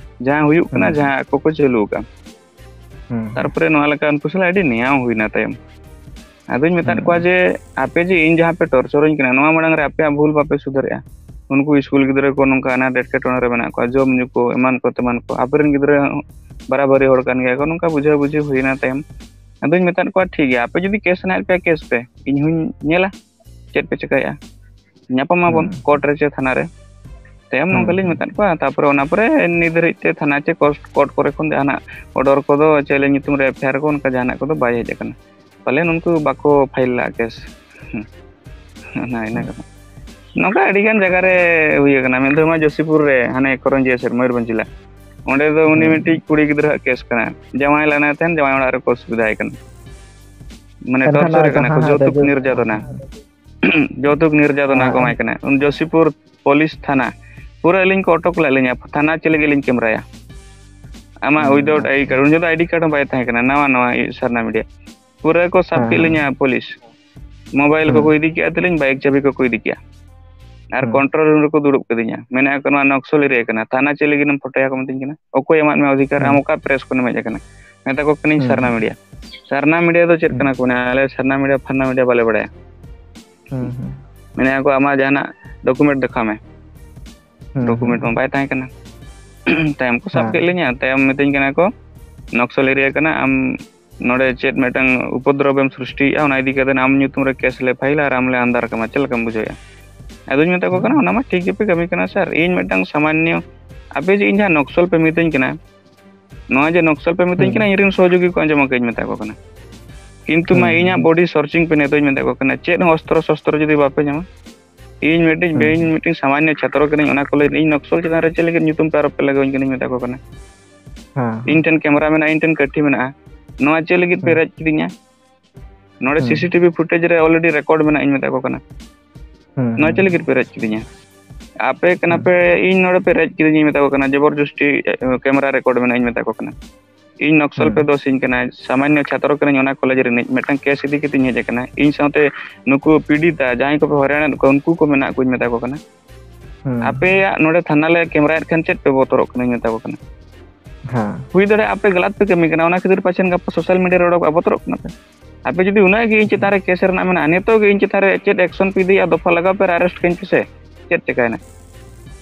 ᱡᱟᱦᱟᱸ ᱦᱩᱭᱩᱜ ᱠᱟᱱᱟ, ᱡᱟᱦᱟᱸ ᱟᱠᱚ ᱠᱚ ᱪᱟᱹᱞᱩ ᱟᱠᱟᱫᱼᱟ᱾ ᱛᱟᱨᱯᱚᱨᱮ ᱱᱚᱣᱟ ᱞᱮᱠᱟ ᱩᱱᱠᱩ ᱥᱟᱞᱟᱜ ᱟᱹᱰᱤ ᱱᱮᱭᱟᱣ ᱦᱩᱭᱱᱟ ᱛᱟᱭᱚᱢ᱾ ᱟᱫᱚᱧ ᱢᱮᱛᱟᱫ ᱠᱚᱣᱟ ᱡᱮ, "ᱟᱯᱮ ᱡᱮ ᱤᱧ ᱡᱟᱦᱟᱸ ᱯᱮ ᱴᱚᱨᱪᱚᱨᱤᱧ ᱠᱟᱱᱟ, ᱱᱚᱣᱟ ᱢᱟᱲᱟᱝ ᱨᱮ ᱟᱯᱮᱭᱟᱜ ᱵᱷᱩᱞ ᱵᱟᱯᱮ ᱥᱩᱫᱷᱟᱹᱨᱮᱜᱼᱟ᱾ ᱩᱱᱠᱩ ᱥᱠᱩᱞ ᱜᱤᱫᱽᱨᱟᱹ ᱠᱚ ᱱᱚᱝᱠᱟ ᱟᱱᱟᱴ ᱮᱴᱠᱮᱴᱚᱬᱮ ᱨᱮ ᱢᱮᱱᱟᱜ ᱠᱚᱣᱟ, ᱡᱚᱢ ᱧᱩ ᱠᱚ, ᱮᱢᱟᱱ ᱠᱚ ᱛᱮᱢᱟᱱ ᱠᱚ, ᱟᱯᱮᱨᱮᱱ ᱜᱤᱫᱽᱨᱟᱹ ᱵᱟᱨᱟᱵᱟᱨᱤ ᱦᱚᱲ ᱠᱟᱱ ᱜᱮᱭᱟ ᱠᱚ, ᱱᱚᱝᱠᱟ ᱵᱩᱡᱷᱟᱹᱣ ᱵᱩᱡᱷᱤ ᱦᱩᱭᱱᱟ ᱛᱟᱭᱚᱢ᱾ ᱟᱫᱚᱧ ᱢᱮᱛᱟᱫ ᱠᱚᱣᱟ, 'ᱴᱷᱤᱠ ᱜᱮᱭᱟ, ᱟᱯᱮ ᱡᱩᱫᱤ ᱠᱮᱥ ᱥᱟᱱᱟᱭᱮᱫ ᱯᱮᱭᱟ, ᱠᱮᱥ ᱯᱮ, ᱤᱧ ᱦᱚᱧ ᱧᱮᱞᱟ ᱪᱮᱫ ᱯᱮ ᱪᱮᱠᱟᱭᱮᱜᱼᱟ, ᱧᱟᱯᱟᱢ ᱟᱵᱚᱱ ᱠᱳᱨᱴ ᱨᱮ ᱪᱮ ᱛᱷᱟᱱᱟ ᱨᱮ᱾ ᱛᱟᱭᱚᱢ ᱱᱚᱝᱠᱟ ᱞᱤᱧ ᱢᱮᱛᱟᱫ ᱠᱚᱣᱟ᱾ ᱛᱟᱨᱯᱚᱨᱮ ᱚᱱᱟ ᱯᱚᱨᱮ ᱱᱤᱛ ᱫᱷᱟᱹᱨᱤᱡ ᱛᱮ ᱛᱷᱟᱱᱟ ᱪᱮ ᱠᱳᱨᱴ, ᱠᱳᱨᱴ ᱠᱚᱨᱮ ᱠᱷᱚᱱ ᱡᱟᱦᱟᱱᱟᱜ ᱚᱰᱟᱨ ᱠᱚᱫᱚ ᱪᱮ ᱟᱞᱮ ᱧᱩᱛᱩᱢ ᱨᱮ ᱮᱯᱷ ᱟᱭ ᱟᱨ ᱠᱚ ᱚᱱᱠᱟ ᱡᱟᱦᱟᱱᱟᱜ ᱠᱚᱫᱚ ᱵᱟᱭ ᱦᱮᱡ ᱟᱠᱟᱱᱟ᱾ ᱯᱟᱞᱮᱱ ᱩᱱᱠᱩ ᱵᱟᱠᱚ ᱯᱷᱟᱭᱤᱞ ᱞᱟᱜᱼᱟ ᱠᱮᱥ᱾ ᱦᱩᱸ᱾ ᱦᱮᱸ, ᱤᱱᱟᱹ ᱠᱟᱛᱷᱟ᱾ ᱱᱚᱝᱠᱟ ᱟᱹᱰᱤ ᱜᱟᱱ ᱡᱟᱭᱜᱟ ᱨᱮ ᱦᱩᱭ ᱟᱠᱟᱱᱟ᱾ ᱢᱤᱫ ᱫᱷᱟᱣ ᱢᱟ ᱡᱳᱥᱤᱯᱩᱨ ᱨᱮ, ᱦᱟᱱᱮ ᱠᱚᱨᱚᱧᱡᱤᱭᱟᱹ ᱥᱮᱫ, ᱢᱚᱭᱩᱨᱵᱷᱚᱸᱡᱽ ᱡᱮᱞᱟ, ᱚᱸᱰᱮ ᱫᱚ ᱩᱱᱤ ᱦᱮᱸ᱾ ᱢᱤᱫᱴᱤᱡ ᱠᱩᱲᱤ ᱜᱤᱫᱽᱨᱟᱹᱣᱟᱜ ᱠᱮᱥ ᱠᱟᱱᱟ᱾ ᱡᱟᱶᱟᱭ ᱞᱮᱱᱟᱭ ᱛᱟᱦᱮᱸᱫ, ᱡᱟᱶᱟᱭ ᱚᱲᱟᱜ ᱨᱮᱠᱚ ᱚᱥᱩᱵᱤᱫᱷᱟ ᱟᱭ ᱠᱟᱱᱟ, ᱢᱟᱱᱮ ᱮᱱᱠᱷᱟᱱ ᱴᱚᱨᱪᱚᱨ ᱮ ᱠᱟᱱᱟ ᱠᱚ, ᱡᱚᱛᱩᱠ ᱱᱤᱨᱡᱟᱛᱚᱱᱟ᱾ ᱡᱚᱛᱩᱠ ᱱᱤᱨᱡᱟᱛᱚᱱᱟ ᱠᱚ ᱮᱢᱟᱭ ᱠᱟᱱᱟ᱾ ᱩᱱ ᱡᱳᱥᱤᱯᱩᱨ ᱯᱩᱞᱤᱥ ᱛᱷᱟᱱᱟ ᱯᱩᱨᱟᱹ ᱟᱹᱞᱤᱧ ᱠᱚ ᱟᱴᱚᱠ ᱞᱮᱫ ᱞᱤᱧᱟ, ᱛᱷᱟᱱᱟ ᱪᱮᱫ ᱞᱟᱹᱜᱤᱫ ᱞᱤᱧ ᱠᱮᱢᱨᱟᱭᱟ? ᱟᱢᱟᱜ ᱦᱮᱸ, without ᱦᱮᱸ᱾ I D card, ᱩᱱ ᱡᱚᱠᱷᱚᱱ ᱫᱚ I D card ᱦᱚᱸ ᱵᱟᱭ ᱛᱟᱦᱮᱸ ᱠᱟᱱᱟ, ᱱᱟᱣᱟ ᱱᱟᱣᱟ ᱥᱟᱨᱱᱟ ᱢᱤᱰᱤᱭᱟ᱾ ᱯᱩᱨᱟᱹ ᱠᱚ ᱥᱟᱵ ᱦᱮᱸ, ᱠᱮᱫ ᱦᱮᱸ᱾ ᱞᱤᱧᱟ ᱯᱩᱞᱤᱥ, ᱢᱳᱵᱟᱭᱤᱞ ᱦᱮᱸ᱾ ᱠᱚᱠᱚ ᱤᱫᱤ ᱠᱮᱫᱼᱟ ᱛᱟᱹᱞᱤᱧ, ᱵᱟᱭᱤᱠ ᱪᱟᱹᱵᱤ ᱠᱚᱠᱚ ᱤᱫᱤ ᱠᱮᱫᱼᱟ᱾ ᱟᱨ ᱦᱮᱸ᱾ ᱠᱚᱱᱴᱨᱳᱞ ᱨᱩᱢ ᱨᱮᱠᱚ ᱫᱩᱲᱩᱵ ᱠᱟᱫᱤᱧᱟ, ᱢᱮᱱᱮᱫ ᱠᱚ, "ᱱᱚᱣᱟ ᱱᱚᱠᱥᱚᱞ ᱮᱨᱤᱭᱟ ᱠᱟᱱᱟ, ᱛᱷᱟᱱᱟ ᱪᱮᱫ ᱞᱟᱹᱜᱤᱫ ᱮᱢ ᱯᱷᱳᱴᱳᱭᱟ?" ᱠᱚ ᱢᱤᱛᱟᱹᱧ ᱠᱟᱱᱟ, "ᱚᱠᱚᱭ ᱮᱢᱟᱫ ᱢᱮᱭᱟ ᱚᱫᱷᱤᱠᱟᱨ? ᱟᱢ ᱦᱮᱸ᱾ ᱚᱠᱟ ᱯᱨᱮᱥ ᱠᱷᱚᱱᱮᱢ ᱦᱮᱡ ᱟᱠᱟᱱᱟ?" ᱢᱮᱛᱟ ᱠᱚ ᱠᱟᱹᱱᱟᱹᱧ, ᱦᱮᱸ, "ᱥᱟᱨᱱᱟ ᱦᱮᱸ᱾ ᱢᱤᱰᱤᱭᱟ᱾" ᱥᱟᱨᱱᱟ ᱢᱤᱰᱤᱭᱟ ᱫᱚ ᱪᱮᱫ ᱦᱮᱸ᱾ ᱠᱟᱱᱟ ᱠᱚ ᱢᱮᱱᱟ, "ᱟᱞᱮ ᱥᱟᱨᱱᱟ ᱢᱤᱰᱤᱭᱟ ᱯᱷᱟᱨᱱᱟ ᱢᱤᱰᱤᱭᱟ ᱵᱟᱞᱮ ᱵᱟᱲᱟᱭᱟ᱾" ᱦᱮᱸ, ᱦᱮᱸ᱾ ᱢᱮᱱᱮᱫ ᱠᱚ, "ᱟᱢᱟᱜ ᱡᱟᱦᱟᱱᱟᱜ ᱰᱚᱠᱩᱢᱮᱱᱴ ᱫᱮᱠᱷᱟᱣ ᱢᱮ᱾" ᱦᱮᱸ, ᱰᱚᱠᱩᱢᱮᱱᱴ ᱦᱮᱸ᱾ ᱢᱟ ᱵᱟᱭ ᱛᱟᱦᱮᱸ ᱠᱟᱱᱟ᱾ ᱛᱟᱭᱚᱢ ᱠᱚ ᱥᱟᱵ ᱦᱮᱸ, ᱠᱮᱫ ᱦᱮᱸ᱾ ᱞᱤᱧᱟ, ᱛᱟᱭᱚᱢ ᱢᱤᱛᱟᱹᱧ ᱠᱟᱱᱟ ᱠᱚ, "ᱱᱚᱠᱥᱚᱞ ᱮᱨᱤᱭᱟ ᱠᱟᱱᱟ, ᱟᱢ ᱱᱚᱰᱮ ᱪᱮᱫ ᱢᱤᱫᱴᱟᱝ ᱩᱯᱚᱫᱨᱚᱵ ᱮᱢ ᱥᱨᱤᱥᱴᱤᱭᱮᱫᱼᱟ, ᱚᱱᱟ ᱤᱫᱤ ᱠᱟᱛᱮ ᱟᱢ ᱧᱩᱛᱩᱢ ᱨᱮ ᱠᱮᱥ ᱞᱮ ᱯᱷᱟᱭᱤᱞᱟ ᱟᱨ ᱟᱢ ᱞᱮ ᱟᱱᱫᱟᱨ ᱠᱟᱢᱟ, ᱪᱮᱫ ᱞᱮᱠᱟᱢ ᱵᱩᱡᱷᱟᱹᱣᱮᱫᱼᱟ?" ᱟᱫᱚᱧ ᱢᱮᱛᱟ ᱠᱚ ᱠᱟᱱᱟ, ᱦᱮᱸ᱾ "ᱚᱱᱟ ᱢᱟ ᱴᱷᱤᱠ ᱜᱮᱯᱮ ᱠᱟᱹᱢᱤ ᱠᱟᱱᱟ ᱥᱟᱨ, ᱤᱧ ᱢᱤᱫᱴᱟᱝ ᱥᱟᱢᱟᱱᱱᱚ, ᱟᱯᱮ ᱡᱮ ᱤᱧ ᱡᱟᱦᱟᱸ ᱱᱚᱠᱥᱚᱞ ᱯᱮ ᱢᱤᱛᱟᱹᱧ ᱠᱟᱱᱟ, ᱱᱚᱣᱟ ᱡᱮ ᱱᱚᱠᱥᱚᱞ ᱯᱮ ᱢᱤᱛᱟᱹᱧ ᱦᱮᱸ᱾ ᱠᱟᱱᱟ, ᱤᱧ ᱨᱮᱱ ᱥᱚᱦᱚᱡᱳᱜᱤ ᱠᱚ ᱟᱸᱡᱚᱢ ᱟᱠᱟᱫ ᱤᱧ ᱢᱮᱛᱟ ᱠᱚ ᱠᱟᱱᱟ, ᱠᱤᱱᱛᱩ ᱢᱟ ᱦᱮᱸ, ᱤᱧᱟᱹᱜ ᱦᱮᱸ᱾ ᱵᱚᱰᱤ ᱥᱟᱨᱪᱤᱝ ᱯᱮ ᱱᱤᱛᱚᱜ ᱤᱧ ᱢᱮᱛᱟ ᱠᱚ ᱠᱟᱱᱟ, ᱪᱮᱫ ᱦᱚᱸ ᱚᱥᱛᱨᱚ ᱥᱚᱥᱛᱨᱚ ᱡᱩᱫᱤ ᱵᱟᱯᱮ ᱧᱟᱢᱟ, ᱤᱧ ᱢᱤᱫᱴᱤᱡ ᱦᱮᱸ, ᱵᱮ-, ᱤᱧ ᱦᱮᱸ᱾ ᱢᱤᱫᱴᱤᱡ ᱥᱟᱢᱟᱱᱱᱚ ᱪᱷᱟᱛᱨᱚ ᱠᱟᱹᱱᱟᱹᱧ, ᱚᱱᱟ ᱠᱚ ᱞᱟᱹᱭ ᱤᱧ ᱱᱚᱠᱥᱚᱞ ᱪᱮᱛᱟᱱ ᱨᱮ ᱪᱮᱫ ᱞᱟᱹᱜᱤᱫ ᱧᱩᱛᱩᱢ ᱯᱮ ᱟᱨᱚ ᱯᱮ ᱞᱟᱜᱟᱣᱟᱹᱧ ᱠᱟᱱᱟᱧ ᱢᱮᱛᱟ ᱠᱚ ᱠᱟᱱᱟ᱾ ᱦᱮᱸ, ᱤᱧ ᱦᱮᱸ᱾ ᱴᱷᱮᱱ ᱠᱮᱢᱮᱨᱟ ᱢᱮᱱᱟᱜᱼᱟ, ᱤᱧ ᱴᱷᱮᱱ ᱠᱟᱹᱴᱷᱤ ᱢᱮᱱᱟᱜᱼᱟ, ᱱᱚᱣᱟ ᱪᱮᱫ ᱞᱟᱹᱜᱤᱫ ᱯᱮ ᱦᱮᱸ᱾ ᱨᱮᱡ ᱠᱤᱫᱤᱧᱟ? ᱱᱚᱰᱮ ᱦᱮᱸ᱾ ᱥᱤ ᱥᱤ ᱴᱤ ᱵᱷᱤ ᱯᱷᱩᱴᱮᱡᱽ ᱨᱮ already ᱨᱮᱠᱚᱨᱰ ᱢᱮᱱᱟᱜᱼᱟ, ᱤᱧ ᱢᱮᱛᱟ ᱠᱚ ᱠᱟᱱᱟ᱾ ᱦᱮᱸ, ᱱᱚᱣᱟ ᱪᱮᱫ ᱦᱮᱸ᱾ ᱞᱟᱹᱜᱤᱫ ᱯᱮ ᱨᱮᱡ ᱠᱤᱫᱤᱧᱟ? ᱟᱯᱮ ᱠᱟᱱᱟ ᱦᱮᱸ᱾ ᱯᱮ, ᱤᱧ ᱱᱚᱰᱮ ᱯᱮ ᱨᱮᱡ ᱠᱤᱫᱤᱧᱟ, ᱤᱧ ᱢᱮᱛᱟ ᱠᱚ ᱠᱟᱱᱟ, ᱡᱚᱵᱚᱨ ᱡᱚᱥᱴᱤ, ᱮ, ᱠᱮᱢᱮᱨᱟ ᱨᱮᱠᱚᱨᱰ ᱢᱮᱱᱟᱜᱼᱟ, ᱤᱧ ᱢᱮᱛᱟ ᱠᱚ ᱠᱟᱱᱟ᱾ ᱤᱧ ᱱᱚᱠᱥᱚᱞ ᱯᱮ ᱦᱮᱸ᱾ ᱫᱳᱥᱤᱧ ᱠᱟᱱᱟ, ᱥᱟᱢᱟᱱᱱᱚ ᱪᱷᱟᱛᱨᱚ ᱠᱟᱹᱱᱟᱹᱧ, ᱚᱱᱟ ᱠᱚᱞᱮᱡᱽ ᱨᱤᱱᱤᱡ ᱢᱤᱫᱴᱟᱝ ᱠᱮᱥ ᱤᱫᱤ ᱠᱟᱛᱮᱧ ᱦᱮᱡ ᱟᱠᱟᱱᱟ᱾ ᱤᱧ ᱥᱟᱶᱛᱮ ᱱᱩᱠᱩ ᱯᱤᱰᱤᱛᱟ, ᱡᱟᱦᱟᱸᱭ ᱠᱚᱯᱮ ᱦᱚᱭᱨᱟᱱᱮᱫ ᱠᱚᱣᱟ, ᱩᱱᱠᱩ ᱠᱚ ᱢᱮᱱᱟᱜ ᱠᱚᱣᱟ, ᱤᱧ ᱢᱮᱛᱟ ᱠᱚ ᱠᱟᱱᱟ᱾ ᱦᱮᱸ᱾ ᱟᱯᱮᱭᱟᱜ ᱱᱚᱰᱮ ᱛᱷᱟᱱᱟ ᱞᱮ ᱠᱮᱢᱨᱟᱭᱮᱫ ᱠᱷᱟᱱ ᱪᱮᱫ ᱯᱮ ᱵᱚᱛᱚᱨᱚᱜ ᱠᱟᱱᱟ, ᱤᱧ ᱢᱮᱛᱟ ᱠᱚ ᱠᱟᱱᱟ᱾ ᱦᱮᱸ᱾ ᱦᱩᱭ ᱫᱟᱲᱮᱭᱟᱜᱼᱟ ᱟᱯᱮ ᱜᱟᱞᱟᱛ ᱯᱮ ᱠᱟᱹᱢᱤ ᱠᱟᱱᱟ, ᱚᱱᱟ ᱠᱷᱟᱹᱛᱤᱨ ᱯᱟᱪᱮᱫ ᱜᱟᱯᱟ ᱥᱳᱥᱟᱞ ᱢᱤᱰᱤᱭᱟ ᱨᱮ ᱚᱰᱚᱠᱚᱜᱼᱟ, ᱵᱚᱛᱚᱨᱚᱜ ᱠᱟᱱᱟ ᱯᱮ᱾ ᱟᱯᱮ ᱡᱩᱫᱤ ᱩᱱᱟᱹᱜ ᱜᱮ ᱤᱧ ᱪᱮᱛᱟᱱ ᱨᱮ ᱠᱮᱥ ᱨᱮᱱᱟᱜ ᱢᱮᱱᱟᱜᱼᱟ, ᱱᱤᱛᱚᱜ ᱜᱮ ᱤᱧ ᱪᱮᱛᱟᱱ ᱨᱮ ᱪᱮᱫ ᱮᱠᱥᱚᱱ ᱯᱮ ᱤᱫᱤᱭᱟ, ᱫᱚᱯᱷᱟ ᱞᱟᱜᱟᱣ ᱯᱮ ᱟᱨ ᱟᱨᱮᱥᱴ ᱠᱟᱹᱧ ᱯᱮᱥᱮ, ᱪᱮᱫ ᱪᱮᱠᱟᱭᱮᱱᱟ?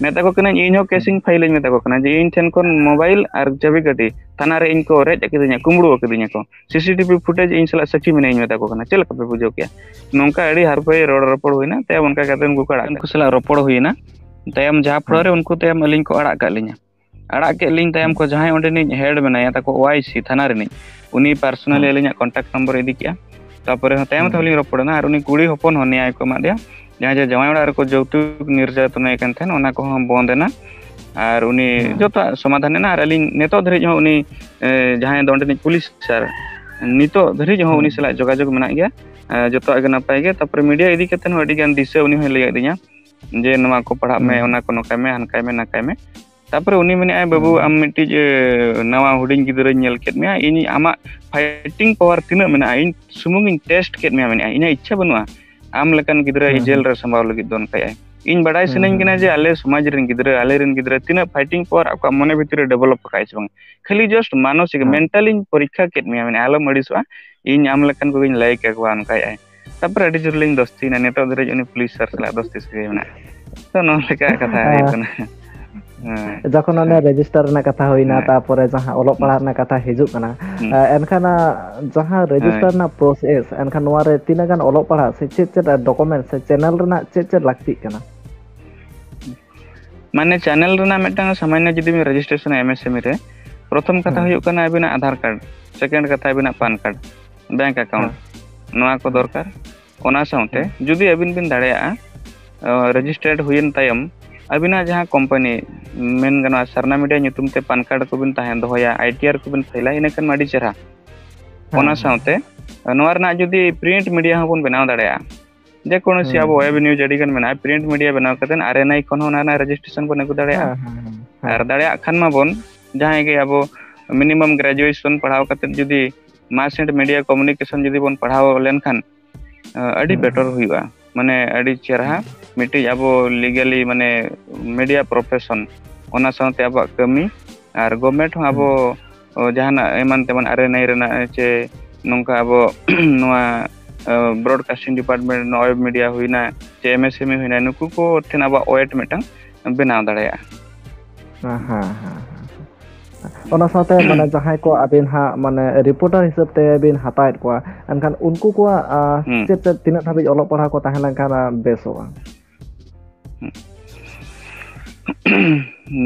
ᱢᱮᱛᱟ ᱠᱚ ᱠᱟᱹᱱᱟᱹᱧ, ᱤᱧ ᱦᱚᱸ ᱠᱮᱥ ᱤᱧ ᱯᱷᱟᱭᱤᱞᱟᱹᱧ, ᱢᱮᱛᱟ ᱠᱚ ᱠᱟᱱᱟ ᱡᱮ ᱤᱧ ᱴᱷᱮᱱ ᱠᱷᱚᱱ ᱢᱳᱵᱟᱭᱤᱞ ᱟᱨ ᱪᱟᱹᱵᱤ ᱜᱟᱹᱰᱤ ᱛᱷᱟᱱᱟ ᱨᱮ ᱤᱧ ᱠᱚ ᱨᱮᱡ ᱟᱠᱟᱫᱤᱧᱟ, ᱠᱩᱢᱵᱽᱲᱩ ᱟᱠᱟᱫᱤᱧᱟ ᱠᱚ, ᱥᱤ ᱥᱤ ᱴᱤ ᱵᱷᱤ ᱯᱷᱩᱴᱮᱡᱽ ᱤᱧ ᱥᱟᱞᱟᱜ ᱥᱟᱹᱠᱷᱤ ᱢᱮᱱᱟᱭᱟ, ᱤᱧ ᱢᱮᱛᱟ ᱠᱚ ᱠᱟᱱᱟ, ᱪᱮᱫ ᱞᱮᱠᱟ ᱯᱮ ᱵᱩᱡᱷᱟᱹᱣ ᱠᱮᱜᱼᱟ? ᱱᱚᱝᱠᱟ ᱟᱹᱰᱤ ᱦᱟᱨᱯᱟᱹᱭ ᱨᱚᱲ ᱨᱚᱯᱚᱲ ᱦᱩᱭᱱᱟ᱾ ᱛᱟᱭᱚᱢ ᱚᱱᱠᱟ ᱠᱟᱛᱮ ᱩᱱᱠᱩ ᱠᱚ ᱟᱲᱟᱜ ᱩᱱᱠᱩ ᱥᱟᱞᱟᱜ ᱨᱚᱯᱚᱲ ᱦᱩᱭᱱᱟ᱾ ᱛᱟᱭᱚᱢ ᱡᱟᱦᱟᱸ ᱯᱚᱨᱮ ᱦᱮᱸ᱾ ᱨᱮ ᱩᱱᱠᱩ ᱛᱟᱭᱚᱢ ᱟᱹᱞᱤᱧ ᱠᱚ ᱟᱲᱟᱜ ᱠᱟᱜ ᱞᱤᱧᱟ᱾ ᱟᱲᱟᱜ ᱠᱮᱫ ᱞᱤᱧ ᱛᱟᱭᱚᱢ ᱦᱮᱸ᱾ ᱠᱚ ᱡᱟᱦᱟᱸᱭ ᱚᱸᱰᱮᱱᱤᱡ ᱦᱮᱰ ᱢᱮᱱᱟᱭᱟ ᱛᱟᱠᱚ, ᱳ ᱟᱭ ᱥᱤ ᱛᱷᱟᱱᱟ ᱨᱤᱱᱤᱡ, ᱩᱱᱤ ᱯᱟᱨᱥᱚᱱᱟᱞᱤ ᱦᱮᱸ᱾ ᱟᱹᱞᱤᱧᱟᱜ ᱠᱚᱱᱴᱟᱠᱴ ᱱᱚᱢᱵᱚᱨ ᱤᱫᱤ ᱠᱮᱜᱼᱟ᱾ ᱛᱟᱯᱚᱨᱮ ᱦᱚᱸ ᱛᱟᱭᱚᱢ ᱛᱮᱦᱚᱸ ᱦᱩᱸ᱾ ᱞᱤᱧ ᱨᱚᱯᱚᱲ ᱮᱱᱟ, ᱟᱨ ᱩᱱᱤ ᱠᱩᱲᱤ ᱦᱚᱯᱚᱱ ᱦᱚᱸ ᱱᱮᱭᱟᱭ ᱠᱚ ᱮᱢᱟᱫᱮᱭᱟ᱾ ᱡᱟᱦᱟᱸᱭ ᱡᱮ ᱡᱟᱶᱟᱭ ᱚᱲᱟᱜ ᱨᱮᱠᱚ ᱡᱳᱣᱛᱩᱠ ᱱᱤᱨᱡᱟᱛᱚᱱᱮ ᱠᱟᱱ ᱛᱟᱦᱮᱸᱱ, ᱚᱱᱟ ᱠᱚᱦᱚᱸ ᱵᱚᱱᱫ ᱮᱱᱟ, ᱟᱨ ᱩᱱᱤ ᱦᱩᱸ᱾ ᱡᱚᱛᱚᱣᱟᱜ ᱥᱚᱢᱟᱫᱷᱟᱱ ᱮᱱᱟ᱾ ᱟᱨ ᱟᱹᱞᱤᱧ ᱱᱤᱛᱚᱜ ᱫᱷᱟᱹᱨᱤᱡ ᱦᱚᱸ ᱩᱱᱤ, ᱮ, ᱡᱟᱦᱟᱸᱭ ᱫᱚ ᱚᱸᱰᱮᱱᱤᱡ ᱯᱩᱞᱤᱥ ᱥᱟᱨ, ᱱᱤᱛᱚᱜ ᱫᱷᱟᱹᱨᱤᱡ ᱦᱚᱸ ᱩᱱᱤ ᱦᱩᱸ᱾ ᱥᱟᱞᱟᱜ ᱡᱳᱜᱟᱡᱳᱜᱽ ᱢᱮᱱᱟᱜ ᱜᱮᱭᱟ᱾ ᱮ, ᱡᱚᱛᱚᱣᱟᱜ ᱜᱮ ᱱᱟᱯᱟᱭ ᱜᱮ᱾ ᱛᱟᱯᱚᱨᱮ ᱢᱤᱰᱤᱭᱟ ᱤᱫᱤ ᱠᱟᱛᱮ ᱦᱚᱸ ᱟᱹᱰᱤ ᱜᱟᱱ ᱫᱤᱥᱟᱹ ᱩᱱᱤ ᱦᱚᱸᱭ ᱞᱟᱹᱭ ᱟᱹᱫᱤᱧᱟ ᱡᱮ, "ᱱᱚᱣᱟ ᱠᱚ ᱯᱟᱲᱦᱟᱜ ᱢᱮ, ᱦᱩᱸ᱾ ᱚᱱᱟ ᱠᱚ ᱱᱚᱝᱠᱟᱭ ᱢᱮ, ᱦᱟᱱᱠᱟᱭ ᱢᱮ, ᱱᱟᱝᱠᱟᱭ ᱢᱮ, ᱱᱟᱝᱠᱟᱭ ᱢᱮ᱾" ᱛᱟᱯᱚᱨᱮ ᱩᱱᱤ ᱢᱮᱱᱮᱫᱼᱟᱭ, "ᱵᱟᱹᱵᱩ, ᱦᱩᱸ᱾ ᱟᱢ ᱢᱤᱫᱴᱤᱡ, ᱮ, ᱱᱟᱣᱟ ᱦᱩᱰᱤᱧ ᱜᱤᱫᱽᱨᱟᱹᱧ ᱧᱮᱞ ᱠᱮᱫ ᱢᱮᱭᱟ, ᱤᱧ ᱟᱢᱟᱜ fighting power ᱛᱤᱱᱟᱹᱜ ᱢᱮᱱᱟᱜᱼᱟ, ᱤᱧ ᱥᱩᱢᱩᱝ ᱤᱧ test ᱠᱮᱫ ᱢᱮᱭᱟ", ᱢᱮᱱᱮᱫᱼᱟᱭ, "ᱤᱧᱟᱹᱜ ᱤᱪᱪᱷᱟᱹ ᱵᱟᱹᱱᱩᱜᱼᱟ ᱟᱢ ᱞᱮᱠᱟᱱ ᱜᱤᱫᱽᱨᱟᱹ ᱦᱩᱸ, ᱡᱮᱞ ᱦᱩᱸ᱾ ᱨᱮ ᱥᱟᱢᱵᱟᱣ ᱞᱟᱹᱜᱤᱫ ᱫᱚ", ᱚᱱᱠᱟᱭᱮᱫᱼᱟᱭ᱾ ᱤᱧ ᱵᱟᱰᱟᱭ ᱦᱩᱸ, ᱥᱟᱱᱟᱧ ᱦᱩᱸ, ᱠᱟᱱᱟ ᱡᱮ ᱦᱩᱸ᱾ ᱟᱞᱮ ᱥᱚᱢᱟᱡᱽ ᱨᱮᱱ ᱜᱤᱫᱽᱨᱟᱹ, ᱟᱞᱮ ᱨᱮᱱ ᱜᱤᱫᱽᱨᱟᱹ ᱛᱤᱱᱟᱹᱜ fighting power ᱟᱠᱚᱣᱟᱜ ᱢᱚᱱᱮ ᱵᱷᱤᱛᱤᱨ ᱨᱮ develop ᱟᱠᱟᱫᱼᱟᱭ ᱥᱮ ᱵᱟᱝ᱾ ᱠᱷᱟᱹᱞᱤ just ᱢᱟᱱᱚᱥᱤᱠ, ᱦᱮᱸ᱾ mentally ᱤᱧ ᱯᱚᱨᱤᱠᱠᱷᱟ ᱠᱮᱫ ᱢᱮᱭᱟ, ᱢᱮᱱᱮᱫᱼᱟᱭ, ᱟᱞᱚᱢ ᱟᱹᱲᱤᱥᱚᱜᱼᱟ, ᱤᱧ ᱟᱢ ᱞᱮᱠᱟᱱ ᱠᱚᱜᱮᱧ ᱞᱟᱹᱭ ᱠᱟᱠᱚᱣᱟ, ᱚᱱᱠᱟᱭᱮᱫᱼᱟᱭ᱾ ᱛᱟᱯᱚᱨᱮ ᱟᱹᱰᱤ ᱡᱳᱨ ᱞᱤᱧ ᱫᱳᱥᱛᱤᱭᱮᱱᱟ, ᱱᱤᱛᱚᱜ ᱫᱷᱟᱹᱨᱤᱡ ᱩᱱᱤ ᱯᱩᱞᱤᱥ ᱥᱟᱨ ᱥᱟᱞᱟᱜ ᱫᱳᱥᱛᱤ ᱥᱟᱹᱜᱟᱹᱭ ᱢᱮᱱᱟᱜᱼᱟ᱾ ᱛᱚ, ᱱᱚᱣᱟ ᱞᱮᱠᱟ ᱠᱟᱛᱷᱟ ᱦᱩᱭᱩᱜ ᱠᱟᱱᱟ᱾ ᱦᱮᱸ᱾ ᱡᱚᱠᱷᱚᱱ ᱚᱱᱮ ᱦᱮᱸ᱾ register ᱨᱮᱱᱟᱜ ᱠᱟᱛᱷᱟ ᱦᱩᱭᱱᱟ, ᱦᱮᱸ᱾ ᱛᱟᱯᱚᱨᱮ ᱡᱟᱦᱟᱸ ᱚᱞᱚᱜ ᱦᱩᱸ᱾ ᱯᱟᱲᱦᱟᱜ ᱨᱮᱱᱟᱜ ᱠᱟᱛᱷᱟ ᱦᱤᱡᱩᱜ ᱠᱟᱱᱟ, ᱦᱩᱸ᱾ ᱮ, ᱮᱱᱠᱷᱟᱱ, ᱟ, ᱡᱟᱦᱟᱸ register ᱦᱳᱭ᱾ ᱨᱮᱱᱟᱜ process, ᱮᱱᱠᱷᱟᱱ ᱱᱚᱣᱟ ᱨᱮ ᱛᱤᱱᱟᱹᱜ ᱜᱟᱱ ᱚᱞᱚᱜ ᱯᱟᱲᱦᱟᱜ ᱥᱮ ᱪᱮᱫ ᱪᱮᱫ document ᱥᱮ channel ᱨᱮᱱᱟᱜ ᱪᱮᱫ ᱪᱮᱫ ᱞᱟᱹᱠᱛᱤᱜ ᱠᱟᱱᱟ? ᱢᱟᱱᱮ channel ᱨᱮᱱᱟᱜ ᱢᱤᱫᱴᱟᱝ ᱥᱟᱢᱟᱱᱱᱚ ᱡᱩᱫᱤ ᱵᱤᱱ register ᱮᱱᱟ MSME ᱨᱮ, ᱯᱨᱚᱛᱷᱚᱢ ᱠᱟᱛᱷᱟ ᱦᱮᱸ᱾ ᱦᱩᱭᱩᱜ ᱠᱟᱱᱟ ᱟᱹᱵᱤᱱᱟᱜ ᱟᱫᱷᱟᱨ card, second ᱠᱟᱛᱷᱟ ᱟᱹᱵᱤᱱᱟᱜ PAN card, bank account, ᱦᱮᱸ᱾ ᱱᱚᱣᱟ ᱠᱚ ᱦᱮᱸ᱾ ᱫᱚᱨᱠᱟᱨ᱾ ᱚᱱᱟ ᱥᱟᱶᱛᱮ ᱦᱮᱸ᱾ ᱡᱩᱫᱤ ᱟᱹᱵᱤᱱ ᱵᱤᱱ ᱫᱟᱲᱮᱭᱟᱜᱼᱟ, ᱚ, registered ᱦᱩᱭᱮᱱ ᱛᱟᱭᱚᱢ ᱟᱹᱵᱤᱱᱟᱜ ᱡᱟᱦᱟᱸ company ᱢᱮᱱ ᱜᱟᱱᱚᱜᱼᱟ ᱥᱟᱨᱱᱟ media ᱧᱩᱛᱩᱢ ᱛᱮ PAN card ᱠᱚᱵᱤᱱ ᱛᱟᱦᱮᱸ ᱫᱚᱦᱚᱭᱟ, ITR ᱠᱚᱵᱤᱱ ᱯᱷᱟᱭᱤᱞᱟ, ᱤᱱᱟᱹ ᱠᱷᱟᱱ ᱢᱟ ᱟᱹᱰᱤ ᱪᱮᱦᱨᱟ᱾ ᱦᱮᱸ, ᱚᱱᱟ ᱦᱮᱸ᱾ ᱥᱟᱶᱛᱮ ᱱᱚᱣᱟ ᱨᱮᱱᱟᱜ ᱡᱩᱫᱤ print media ᱦᱚᱸᱵᱚᱱ ᱵᱮᱱᱟᱣ ᱫᱟᱲᱮᱭᱟᱜᱼᱟ, ᱡᱮ ᱠᱳᱱᱳᱥᱤ ᱦᱮᱸ, ᱟᱵᱚ web ᱦᱮᱸ᱾ news ᱟᱹᱰᱤ ᱜᱟᱱ ᱢᱮᱱᱟᱜᱼᱟ, print media ᱵᱮᱱᱟᱣ ᱠᱟᱛᱮ RNI ᱠᱷᱚᱱ ᱦᱚᱸ ᱚᱱᱟ ᱨᱮᱱᱟᱜ registration ᱵᱚᱱ ᱟᱹᱜᱩ ᱫᱟᱲᱮᱭᱟᱜᱼᱟ᱾ ᱦᱮᱸ, ᱦᱮᱸ, ᱦᱮᱸ, ᱦᱮᱸ᱾ ᱟᱨ ᱫᱟᱲᱮᱭᱟᱜ ᱠᱷᱟᱱ ᱢᱟᱵᱚᱱ ᱡᱟᱦᱟᱸᱭ ᱜᱮ ᱟᱵᱚ minimum graduation ᱯᱟᱲᱦᱟᱣ ᱠᱟᱛᱮ ᱡᱩᱫᱤ mass and media communication ᱡᱩᱫᱤ ᱵᱚᱱ ᱯᱟᱲᱦᱟᱣ ᱞᱮᱱᱠᱷᱟᱱ, ᱟᱹᱰᱤ ᱦᱮᱸ, better ᱦᱮᱸ᱾ ᱦᱩᱭᱩᱜᱼᱟ, ᱢᱟᱱᱮ ᱟᱹᱰᱤ ᱪᱮᱨᱦᱟ ᱦᱮᱸ᱾ ᱢᱤᱫᱴᱤᱡ ᱟᱵᱚ legally ᱢᱟᱱᱮ media profession, ᱚᱱᱟ ᱥᱟᱶᱛᱮ ᱟᱵᱚᱣᱟᱜ ᱠᱟᱹᱢᱤ ᱟᱨ government ᱦᱚᱸ ᱟᱵᱚ ᱦᱮᱸ᱾ ᱚ, ᱡᱟᱦᱟᱱᱟᱜ ᱮᱢᱟᱱ ᱛᱮᱢᱟᱱ RNI ᱨᱮᱱᱟᱜ ᱪᱮ ᱱᱚᱝᱠᱟ ᱟᱵᱚ ᱱᱚᱣᱟ, ᱚ, broadcasting department, ᱱᱚᱜᱼᱚᱭ media ᱦᱩᱭᱱᱟ ᱪᱮ MSME ᱦᱩᱭᱱᱟ, ᱱᱩᱠᱩ ᱠᱚ ᱴᱷᱮᱱ ᱟᱵᱚᱣᱟᱜ weight ᱢᱤᱫᱴᱟᱝ ᱵᱮᱱᱟᱣ ᱫᱟᱲᱮᱭᱟᱜᱼᱟ᱾ ᱦᱮᱸ, ᱦᱮᱸ, ᱦᱮᱸ, ᱦᱮᱸ᱾ ᱚᱱᱟ ᱥᱟᱶᱛᱮ ᱢᱟᱱᱮ ᱡᱟᱦᱟᱸᱭ ᱠᱚ ᱟᱹᱵᱤᱱ ᱦᱟᱸᱜ ᱢᱟᱱᱮ reporter ᱦᱤᱥᱟᱹᱵ ᱛᱮ ᱵᱤᱱ ᱦᱟᱛᱟᱣᱮᱫ ᱠᱚᱣᱟ, ᱮᱱᱠᱷᱟᱱ ᱩᱱᱠᱩ ᱠᱚᱣᱟᱜ, ᱟ, ᱦᱩᱸ᱾ ᱪᱮᱫ ᱪᱮᱫ ᱛᱤᱱᱟᱹᱜ ᱫᱷᱟᱹᱵᱤᱡ ᱚᱞᱚᱜ ᱯᱟᱲᱦᱟᱣ ᱠᱚ ᱛᱟᱦᱮᱸ ᱞᱮᱱᱠᱷᱟᱱ, ᱟ, ᱵᱮᱥᱚᱜᱼᱟ?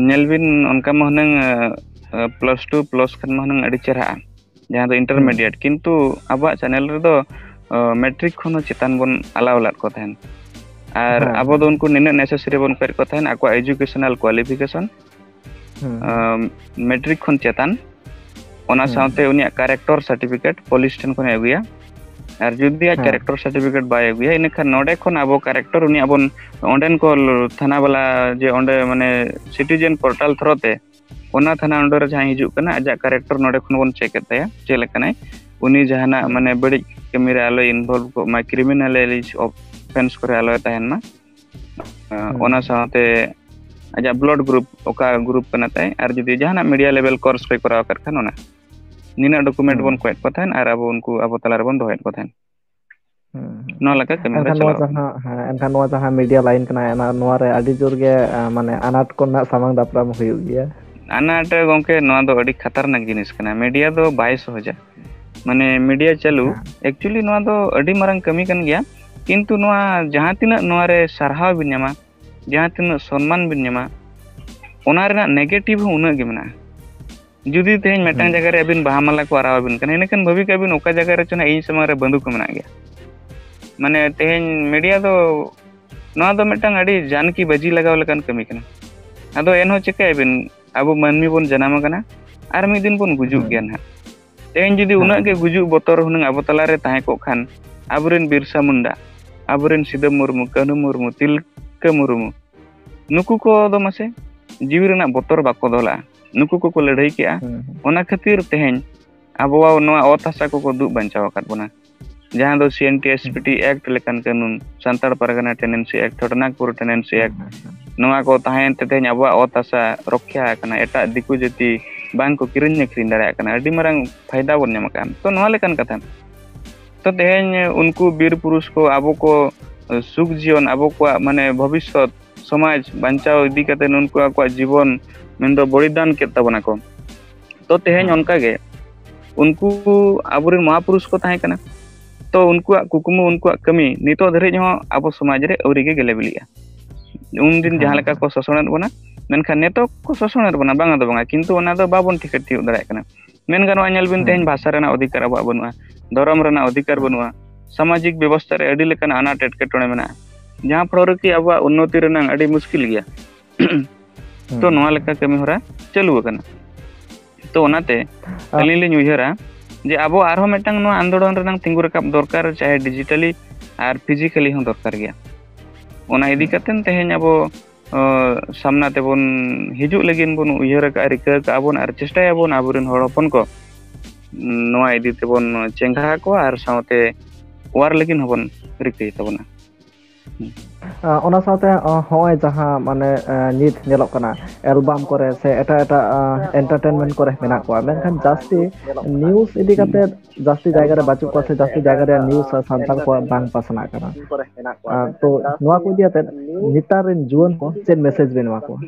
ᱧᱮᱞ ᱵᱤᱱ, ᱚᱱᱠᱟ ᱢᱟ ᱦᱩᱱᱟᱹᱝ, ᱟ, ᱟ, plus two plus ᱠᱷᱟᱱ ᱢᱟ ᱦᱩᱱᱟᱹᱝ ᱟᱹᱰᱤ ᱪᱮᱨᱦᱟᱜᱼᱟ, ᱡᱟᱦᱟᱸ ᱫᱚ ᱦᱩᱸ᱾ intermediate, ᱠᱤᱱᱛᱩ ᱟᱵᱚᱣᱟᱜ channel ᱨᱮᱫᱚ ᱢᱮᱴᱨᱤᱠ ᱠᱷᱚᱱ ᱦᱚᱸ ᱪᱮᱛᱟᱱ ᱵᱚᱱ ᱟᱞᱟᱣ ᱞᱮᱫ ᱠᱚ ᱛᱟᱦᱮᱸᱱ᱾ ᱟᱨ ᱦᱮᱸ, ᱟᱵᱚ ᱫᱚ ᱦᱮᱸ᱾ ᱩᱱᱠᱩ ᱱᱤᱱᱟᱹᱜ ᱱᱮᱥᱮᱥᱟᱨᱤ ᱵᱚᱱ ᱠᱚᱭᱮᱫ ᱠᱚ ᱛᱟᱦᱮᱸᱱ, ᱟᱠᱚᱣᱟᱜ ᱮᱡᱩᱠᱮᱥᱚᱱᱟᱞ ᱠᱳᱣᱟᱞᱤᱯᱷᱤᱠᱮᱥᱚᱱ ᱦᱮᱸ, ᱦᱮᱸ᱾ ᱢᱮᱴᱨᱤᱠ ᱠᱷᱚᱱ ᱪᱮᱛᱟᱱ, ᱚᱱᱟ ᱦᱮᱸ, ᱥᱟᱶᱛᱮ ᱦᱮᱸ᱾ ᱩᱱᱤᱭᱟᱜ ᱠᱮᱨᱮᱠᱴᱚᱨ ᱥᱟᱨᱴᱤᱯᱷᱤᱠᱮᱴ ᱯᱩᱞᱤᱥ ᱴᱷᱮᱱ ᱠᱷᱚᱱᱮ ᱟᱹᱜᱩᱭᱟ᱾ ᱟᱨ ᱡᱩᱫᱤ ᱟᱡ ᱦᱮᱸ᱾ ᱠᱮᱨᱮᱠᱴᱚᱨ ᱥᱟᱨᱴᱤᱯᱷᱤᱠᱮᱴ ᱵᱟᱭ ᱟᱹᱜᱩᱭᱟ, ᱤᱱᱟᱹᱠᱷᱟᱱ ᱱᱚᱰᱮ ᱠᱷᱚᱱ ᱟᱵᱚ ᱠᱮᱨᱮᱠᱴᱚᱨ ᱩᱱᱤᱭᱟᱜ ᱵᱚᱱ, ᱚᱸᱰᱮᱱ ᱠᱚ ᱛᱷᱟᱱᱟ ᱵᱟᱞᱟ ᱡᱮ ᱚᱸᱰᱮ ᱢᱟᱱᱮ ᱥᱤᱴᱤᱡᱮᱱ ᱯᱳᱨᱴᱟᱞ ᱛᱷᱨᱳ ᱛᱮ ᱚᱱᱟ ᱛᱷᱟᱱᱟ under ᱨᱮ ᱡᱟᱦᱟᱸᱭ ᱦᱤᱡᱩᱜ ᱠᱟᱱᱟ, ᱟᱡᱟᱜ ᱠᱮᱨᱮᱠᱴᱚᱨ ᱱᱚᱰᱮ ᱠᱷᱚᱱ ᱵᱚᱱ ᱪᱮᱠ ᱮᱫ ᱛᱟᱭᱟ, ᱪᱮᱫ ᱞᱮᱠᱟᱱᱟᱭ, ᱩᱱᱤ ᱡᱟᱦᱟᱱᱟᱜ ᱦᱩᱸ᱾ ᱢᱟᱱᱮ ᱵᱟᱹᱲᱤᱡ ᱠᱟᱹᱢᱤ ᱨᱮ ᱟᱞᱚᱭ ᱤᱱᱵᱷᱚᱞᱵᱷ ᱠᱚᱜ ᱢᱟ, ᱠᱨᱤᱢᱤᱱᱟᱞ ᱚᱯᱷᱮᱱᱥ ᱠᱚᱨᱮ ᱟᱞᱚᱭ ᱛᱟᱦᱮᱱ ᱢᱟ᱾ ᱦᱩᱸ, ᱚᱱᱟ ᱦᱩᱸ᱾ ᱥᱟᱶᱛᱮ ᱟᱡᱟᱜ ᱵᱞᱟᱰ ᱜᱨᱩᱯ, ᱚᱠᱟ ᱜᱨᱩᱯ ᱠᱟᱱᱟ ᱛᱟᱭ, ᱟᱨ ᱡᱩᱫᱤ ᱡᱟᱦᱟᱱᱟᱜ ᱢᱤᱰᱤᱭᱟ ᱞᱮᱵᱮᱞ ᱠᱳᱨᱥ ᱠᱚᱭ ᱠᱚᱨᱟᱣ ᱟᱠᱟᱫ ᱠᱷᱟᱱ, ᱚᱱᱟ ᱱᱤᱱᱟᱹᱜ ᱰᱚᱠᱩᱢᱮᱱᱴ ᱦᱩᱸ᱾ ᱵᱚᱱ ᱠᱚᱭᱮᱫ ᱠᱚ ᱛᱟᱦᱮᱱ ᱟᱨ ᱟᱵᱚ ᱩᱱᱠᱩ ᱟᱵᱚ ᱛᱟᱞᱟ ᱨᱮᱵᱚᱱ ᱫᱚᱦᱚᱭᱮᱫ ᱠᱚ ᱛᱟᱦᱮᱱ᱾ ᱦᱩᱸ, ᱦᱩᱸ᱾ ᱱᱚᱣᱟ ᱞᱮᱠᱟ ᱠᱟᱹᱢᱤ ᱦᱚᱨᱟ ᱮᱱᱠᱷᱟᱱ ᱱᱚᱣᱟ ᱪᱟᱞᱟᱣ ᱟᱠᱟᱱᱟ᱾ ᱡᱟᱦᱟᱸ, ᱦᱮᱸ, ᱮᱱᱠᱷᱟᱱ ᱱᱚᱣᱟ ᱡᱟᱦᱟᱸ ᱢᱤᱰᱤᱭᱟ ᱞᱟᱭᱤᱱ ᱠᱟᱱᱟ, ᱚᱱᱟ, ᱱᱚᱣᱟ ᱨᱮ ᱟᱹᱰᱤ ᱡᱳᱨ ᱜᱮ, ᱟ, ᱢᱟᱱᱮ ᱟᱱᱟᱴ ᱠᱚᱨᱮᱱᱟᱜ ᱥᱟᱢᱟᱝ ᱫᱟᱯᱨᱟᱢ ᱦᱩᱭᱩᱜ ᱜᱮᱭᱟ᱾ ᱟᱱᱟᱴ ᱨᱮ ᱜᱚᱝᱠᱮ, ᱱᱚᱣᱟ ᱫᱚ ᱟᱹᱰᱤ ᱠᱷᱟᱛᱟᱨᱱᱟᱠ ᱡᱤᱱᱤᱥ ᱠᱟᱱᱟ᱾ ᱢᱤᱰᱤᱭᱟ ᱫᱚ ᱵᱟᱭ ᱥᱚᱦᱚᱡᱟ᱾ ᱢᱟᱱᱮ ᱢᱤᱰᱤᱭᱟ ᱪᱟᱹᱞᱩ, ᱦᱮᱸ᱾ Actually ᱱᱚᱣᱟ ᱫᱚ ᱟᱹᱰᱤ ᱢᱟᱨᱟᱝ ᱠᱟᱹᱢᱤ ᱠᱟᱱ ᱜᱮᱭᱟ, ᱠᱤᱱᱛᱩ ᱱᱚᱣᱟ ᱡᱟᱦᱟᱸ ᱛᱤᱱᱟᱹᱜ ᱱᱚᱣᱟ ᱨᱮ ᱥᱟᱨᱦᱟᱣ ᱵᱤᱱ ᱧᱟᱢᱟ, ᱡᱟᱦᱟᱸ ᱛᱤᱱᱟᱹᱜ ᱥᱚᱱᱢᱟᱱ ᱵᱤᱱ ᱧᱟᱢᱟ, ᱚᱱᱟ ᱨᱮᱱᱟᱜ ᱱᱮᱜᱮᱴᱤᱵᱷ ᱦᱚᱸ ᱩᱱᱟᱹᱜ ᱜᱮ ᱢᱮᱱᱟᱜᱼᱟ᱾ ᱡᱩᱫᱤ ᱛᱮᱦᱮᱧ ᱢᱤᱫᱴᱟᱝ ᱦᱩᱸ᱾ ᱡᱟᱭᱜᱟ ᱨᱮ ᱟᱹᱵᱤᱱ ᱵᱟᱦᱟ ᱢᱟᱞᱟ ᱠᱚ ᱟᱨᱟᱣ ᱟᱵᱤᱱ ᱠᱟᱱᱟ, ᱤᱱᱟᱹᱠᱷᱟᱱ ᱵᱷᱟᱹᱵᱤ ᱠᱟᱜ ᱵᱤᱱ ᱚᱠᱟ ᱡᱟᱭᱜᱟ ᱨᱮ ᱪᱚ ᱱᱟᱜ ᱤᱧ ᱥᱟᱢᱟᱝ ᱨᱮ ᱵᱟᱹᱱᱫᱩᱠ ᱠᱚ ᱢᱮᱱᱟᱜ ᱜᱮᱭᱟ᱾ ᱢᱟᱱᱮ ᱛᱮᱦᱮᱧ ᱢᱤᱰᱤᱭᱟ ᱫᱚ ᱱᱚᱣᱟ ᱫᱚ ᱢᱤᱫᱴᱟᱝ ᱟᱹᱰᱤ ᱡᱟᱱᱠᱤ ᱵᱟᱹᱡᱤ ᱞᱟᱜᱟᱣ ᱞᱮᱠᱟᱱ ᱠᱟᱹᱢᱤ ᱠᱟᱱᱟ᱾ ᱟᱫᱚ ᱮᱱᱦᱚᱸ ᱪᱤᱠᱟᱹᱭᱟᱵᱤᱱ, ᱟᱵᱚ ᱢᱟᱹᱱᱢᱤ ᱵᱚᱱ ᱡᱟᱱᱟᱢ ᱟᱠᱟᱱᱟ, ᱟᱨ ᱢᱤᱫ ᱫᱤᱱ ᱵᱚᱱ ᱜᱩᱡᱩᱜ ᱦᱩᱸ᱾ ᱜᱮᱭᱟ ᱱᱟᱦᱟᱜ᱾ ᱛᱮᱦᱮᱧ ᱡᱩᱫᱤ ᱦᱮᱸ, ᱩᱱᱟᱹᱜ ᱜᱮ ᱦᱮᱸ᱾ ᱜᱩᱡᱩᱜ ᱵᱚᱛᱚᱨ ᱦᱩᱱᱟᱹᱝ ᱟᱵᱚ ᱛᱟᱞᱟᱨᱮ ᱛᱟᱦᱮᱸ ᱠᱚᱜ ᱠᱷᱟᱱ, ᱟᱵᱚᱨᱮᱱ ᱵᱤᱨᱥᱟ ᱢᱩᱱᱰᱟ, ᱟᱵᱚᱨᱮᱱ ᱥᱤᱫᱟᱹ ᱢᱩᱨᱢᱩ, ᱠᱟᱹᱱᱦᱩ ᱢᱩᱨᱢᱩ, ᱛᱤᱞᱠᱟᱹ ᱢᱩᱨᱢᱩ, ᱱᱩᱠᱩ ᱠᱚᱫᱚ ᱢᱟᱥᱮ ᱡᱤᱣᱤ ᱨᱮᱱᱟᱜ ᱵᱚᱛᱚᱨ ᱵᱟᱠᱚ ᱫᱚᱦᱚ ᱞᱟᱜᱼᱟ᱾ ᱱᱩᱠᱩ ᱠᱚᱠᱚ ᱞᱟᱹᱲᱦᱟᱹᱭ ᱠᱮᱜᱼᱟ᱾ ᱦᱩᱸ, ᱦᱩᱸ᱾ ᱚᱱᱟ ᱠᱷᱟᱹᱛᱤᱨ ᱛᱮᱦᱮᱧ ᱟᱵᱚᱣᱟᱜ ᱱᱚᱣᱟ ᱚᱛ ᱦᱟᱥᱟ ᱠᱚᱠᱚ ᱫᱩᱜ ᱵᱟᱧᱪᱟᱣ ᱟᱠᱟᱫ ᱵᱚᱱᱟ᱾ ᱡᱟᱦᱟᱸ ᱫᱚ C N T S P T ᱦᱩᱸ᱾ Act ᱞᱮᱠᱟᱱ ᱠᱟᱹᱱᱩᱱ, Santal Pargana tenancy act, Chotanagpur tenancy ᱦᱩᱸ, ᱮᱠᱴ, ᱦᱩᱸ, ᱦᱩᱸ᱾ ᱱᱚᱣᱟ ᱠᱚ ᱛᱟᱦᱮᱸᱭᱮᱱ ᱛᱮ ᱛᱮᱦᱮᱧ ᱟᱵᱚᱣᱟᱜ ᱚᱛ ᱦᱟᱥᱟ ᱨᱚᱠᱷᱭᱟ ᱟᱠᱟᱱᱟ᱾ ᱮᱴᱟᱜ ᱫᱤᱠᱩ ᱡᱟᱹᱛᱤ ᱵᱟᱝ ᱠᱚ ᱠᱤᱨᱤᱧ ᱟᱹᱠᱷᱨᱤᱧ ᱫᱟᱲᱮᱭᱟᱜ ᱠᱟᱱᱟ᱾ ᱟᱹᱰᱤ ᱢᱟᱨᱟᱝ ᱯᱷᱟᱭᱫᱟ ᱵᱚᱱ ᱧᱟᱢ ᱟᱠᱟᱫᱼᱟ᱾ ᱛᱚ ᱱᱚᱣᱟ ᱞᱮᱠᱟᱱ ᱠᱟᱛᱷᱟ᱾ ᱛᱚ ᱛᱮᱦᱮᱧ ᱩᱱᱠᱩ ᱵᱤᱨ ᱯᱩᱨᱩᱥ ᱠᱚ ᱟᱵᱚ ᱠᱚ ᱥᱩᱠ ᱡᱤᱭᱚᱱ, ᱟᱵᱚ ᱠᱚᱣᱟᱜ ᱢᱟᱱᱮ ᱵᱷᱚᱵᱤᱥᱥᱚᱛ ᱥᱚᱢᱟᱡᱽ ᱵᱟᱧᱪᱟᱣ ᱤᱫᱤ ᱠᱟᱛᱮ ᱩᱱᱠᱩ ᱟᱠᱚᱣᱟᱜ ᱡᱤᱵᱚᱱ ᱢᱮᱱᱫᱚ ᱵᱚᱞᱤᱫᱟᱱ ᱠᱮᱫ ᱛᱟᱵᱚᱱᱟ ᱠᱚ᱾ ᱛᱚ ᱛᱮᱦᱮᱧ ᱦᱮᱸ᱾ ᱚᱱᱠᱟ ᱜᱮ ᱩᱱᱠᱩ ᱟᱵᱚᱨᱮᱱ ᱢᱚᱦᱟᱯᱩᱨᱩᱥ ᱠᱚ ᱛᱟᱦᱮᱸ ᱠᱟᱱᱟ᱾ ᱛᱚ ᱩᱱᱠᱩᱣᱟᱜ ᱠᱩᱠᱢᱩ, ᱩᱱᱠᱩᱣᱟᱜ ᱠᱟᱹᱢᱤ ᱱᱤᱛᱚᱜ ᱫᱷᱟᱹᱨᱤᱡ ᱦᱚᱸ ᱟᱵᱚ ᱥᱚᱢᱟᱡᱽ ᱨᱮ ᱟᱹᱣᱨᱤ ᱜᱮ ᱜᱮᱞᱮ ᱵᱤᱞᱤᱜᱼᱟ᱾ ᱩᱱᱫᱤᱱ ᱡᱟᱦᱟᱸ ᱦᱮᱸ, ᱞᱮᱠᱟ ᱦᱮᱸ᱾ ᱠᱚ ᱥᱟᱥᱚᱱᱮᱫ ᱵᱚᱱᱟ, ᱢᱮᱱᱠᱷᱟᱱ ᱱᱤᱛᱚᱜ ᱠᱚ ᱥᱟᱥᱚᱱᱮᱫ ᱵᱚᱱᱟ, ᱵᱟᱝᱟ ᱫᱚ ᱵᱟᱝᱟ, ᱠᱤᱱᱛᱩ ᱚᱱᱟ ᱫᱚ ᱵᱟᱵᱚᱱ ᱴᱷᱤᱠᱟᱹ ᱛᱤᱭᱳᱜ ᱫᱟᱲᱮᱭᱟᱜ ᱠᱟᱱᱟ᱾ ᱢᱮᱱ ᱜᱟᱱᱚᱜᱼᱟ, ᱧᱮᱞ ᱵᱤᱱ, ᱦᱮᱸ᱾ ᱛᱮᱦᱮᱧ ᱵᱷᱟᱥᱟ ᱨᱮᱱᱟᱜ ᱚᱫᱷᱤᱠᱟᱨ ᱟᱵᱚᱣᱟᱜ ᱵᱟᱹᱱᱩᱜᱼᱟ, ᱫᱷᱚᱨᱚᱢ ᱨᱮᱱᱟᱜ ᱚᱫᱷᱤᱠᱟᱨ ᱦᱮᱸ᱾ ᱵᱟᱹᱱᱩᱜᱼᱟ, ᱥᱟᱢᱟᱡᱤᱠ ᱵᱮᱵᱚᱥᱛᱷᱟ ᱨᱮ ᱟᱹᱰᱤ ᱞᱮᱠᱟᱱ ᱟᱱᱟᱴ ᱮᱴᱠᱮᱴᱚᱬᱮ ᱢᱮᱱᱟᱜᱼᱟ, ᱡᱟᱦᱟᱸ ᱯᱷᱚᱲᱚ ᱨᱮᱠᱤ ᱟᱵᱚᱣᱟᱜ ᱩᱱᱱᱚᱛᱤ ᱨᱮᱱᱟᱜ ᱟᱹᱰᱤ ᱢᱩᱥᱠᱤᱞ ᱜᱮᱭᱟ᱾ ᱛᱚ ᱱᱚᱣᱟ ᱞᱮᱠᱟ ᱠᱟᱹᱢᱤ ᱦᱚᱨᱟ ᱪᱟᱹᱞᱩ ᱟᱠᱟᱱᱟ᱾ ᱛᱚ ᱚᱱᱟᱛᱮ ᱟᱹᱞᱤᱧ ᱞᱤᱧ ᱩᱭᱦᱟᱹᱨᱟ ᱡᱮ ᱟᱵᱚ ᱟᱨᱦᱚᱸ ᱢᱤᱫᱴᱟᱝ ᱱᱚᱣᱟ ᱟᱱᱫᱳᱞᱚᱱ ᱨᱮᱱᱟᱜ ᱛᱤᱸᱜᱩ ᱨᱟᱠᱟᱵ ᱫᱚᱨᱠᱟᱨ, ᱪᱟᱦᱮ ᱰᱤᱡᱤᱴᱟᱞᱤ ᱟᱨ ᱯᱷᱤᱡᱤᱠᱟᱞᱤ ᱦᱚᱸ ᱫᱚᱨᱠᱟᱨ ᱜᱮᱭᱟ᱾ ᱚᱱᱟ ᱤᱫᱤ ᱠᱟᱛᱮ ᱛᱮᱦᱮᱧ ᱟᱵᱚ ᱥᱟᱢᱱᱟ ᱛᱮᱵᱚᱱ ᱦᱤᱡᱩᱜ ᱞᱟᱹᱜᱤᱫ ᱵᱚᱱ ᱩᱭᱦᱟᱹᱨ ᱟᱠᱟᱫᱼᱟ, ᱨᱤᱠᱟᱹ ᱟᱠᱟᱫᱼᱟ ᱵᱚᱱ ᱟᱨ ᱪᱮᱥᱴᱟᱭᱟᱵᱚᱱ ᱟᱵᱚᱨᱮᱱ ᱦᱚᱲ ᱦᱚᱯᱚᱱ ᱠᱚ ᱱᱚᱣᱟ ᱤᱫᱤ ᱛᱮᱵᱚᱱ ᱪᱮᱸᱜᱷᱟ ᱠᱚᱣᱟ ᱟᱨ ᱥᱟᱶᱛᱮ ᱚᱣᱟᱨ ᱞᱟᱹᱜᱤᱫ ᱦᱚᱸᱵᱚᱱ ᱨᱤᱠᱟᱹᱭ ᱛᱟᱵᱚᱱᱟ᱾ ᱚᱱᱟ ᱥᱟᱶᱛᱮ ᱦᱚᱸᱜᱼᱚᱭ ᱡᱟᱦᱟᱸ ᱢᱟᱱᱮ ᱱᱤᱛ ᱧᱮᱞᱚᱜ ᱠᱟᱱᱟ ᱮᱞᱵᱟᱢ ᱠᱚᱨᱮ ᱥᱮ ᱮᱴᱟᱜ ᱮᱴᱟᱜ ᱮᱱᱴᱟᱨᱴᱮᱱᱢᱮᱱᱴ ᱠᱚᱨᱮ ᱢᱮᱱᱟᱜ ᱠᱚᱣᱟ, ᱢᱮᱱᱠᱷᱟᱱ ᱡᱟᱹᱥᱛᱤ ᱱᱤᱭᱩᱡ ᱤᱫᱤ ᱠᱟᱛᱮ ᱡᱟᱹᱥᱛᱤ ᱡᱟᱭᱜᱟ ᱨᱮ ᱵᱟᱹᱪᱩᱜ ᱠᱚᱣᱟ ᱥᱮ ᱡᱟᱹᱥᱛᱤ ᱡᱟᱭᱜᱟ ᱨᱮ ᱱᱤᱭᱩᱡ ᱥᱟᱱᱛᱟᱲ ᱠᱚᱣᱟᱜ ᱵᱟᱝ ᱯᱟᱥᱱᱟᱜ ᱠᱟᱱᱟ᱾ ᱛᱚ ᱱᱚᱣᱟ ᱠᱚ ᱤᱫᱤ ᱠᱟᱛᱮ ᱱᱮᱛᱟᱨ ᱨᱮᱱ ᱡᱩᱣᱟᱹᱱ ᱠᱚ ᱪᱮᱫ ᱢᱮᱥᱮᱡᱽ ᱵᱮᱱ ᱮᱢᱟ ᱠᱚᱣᱟ?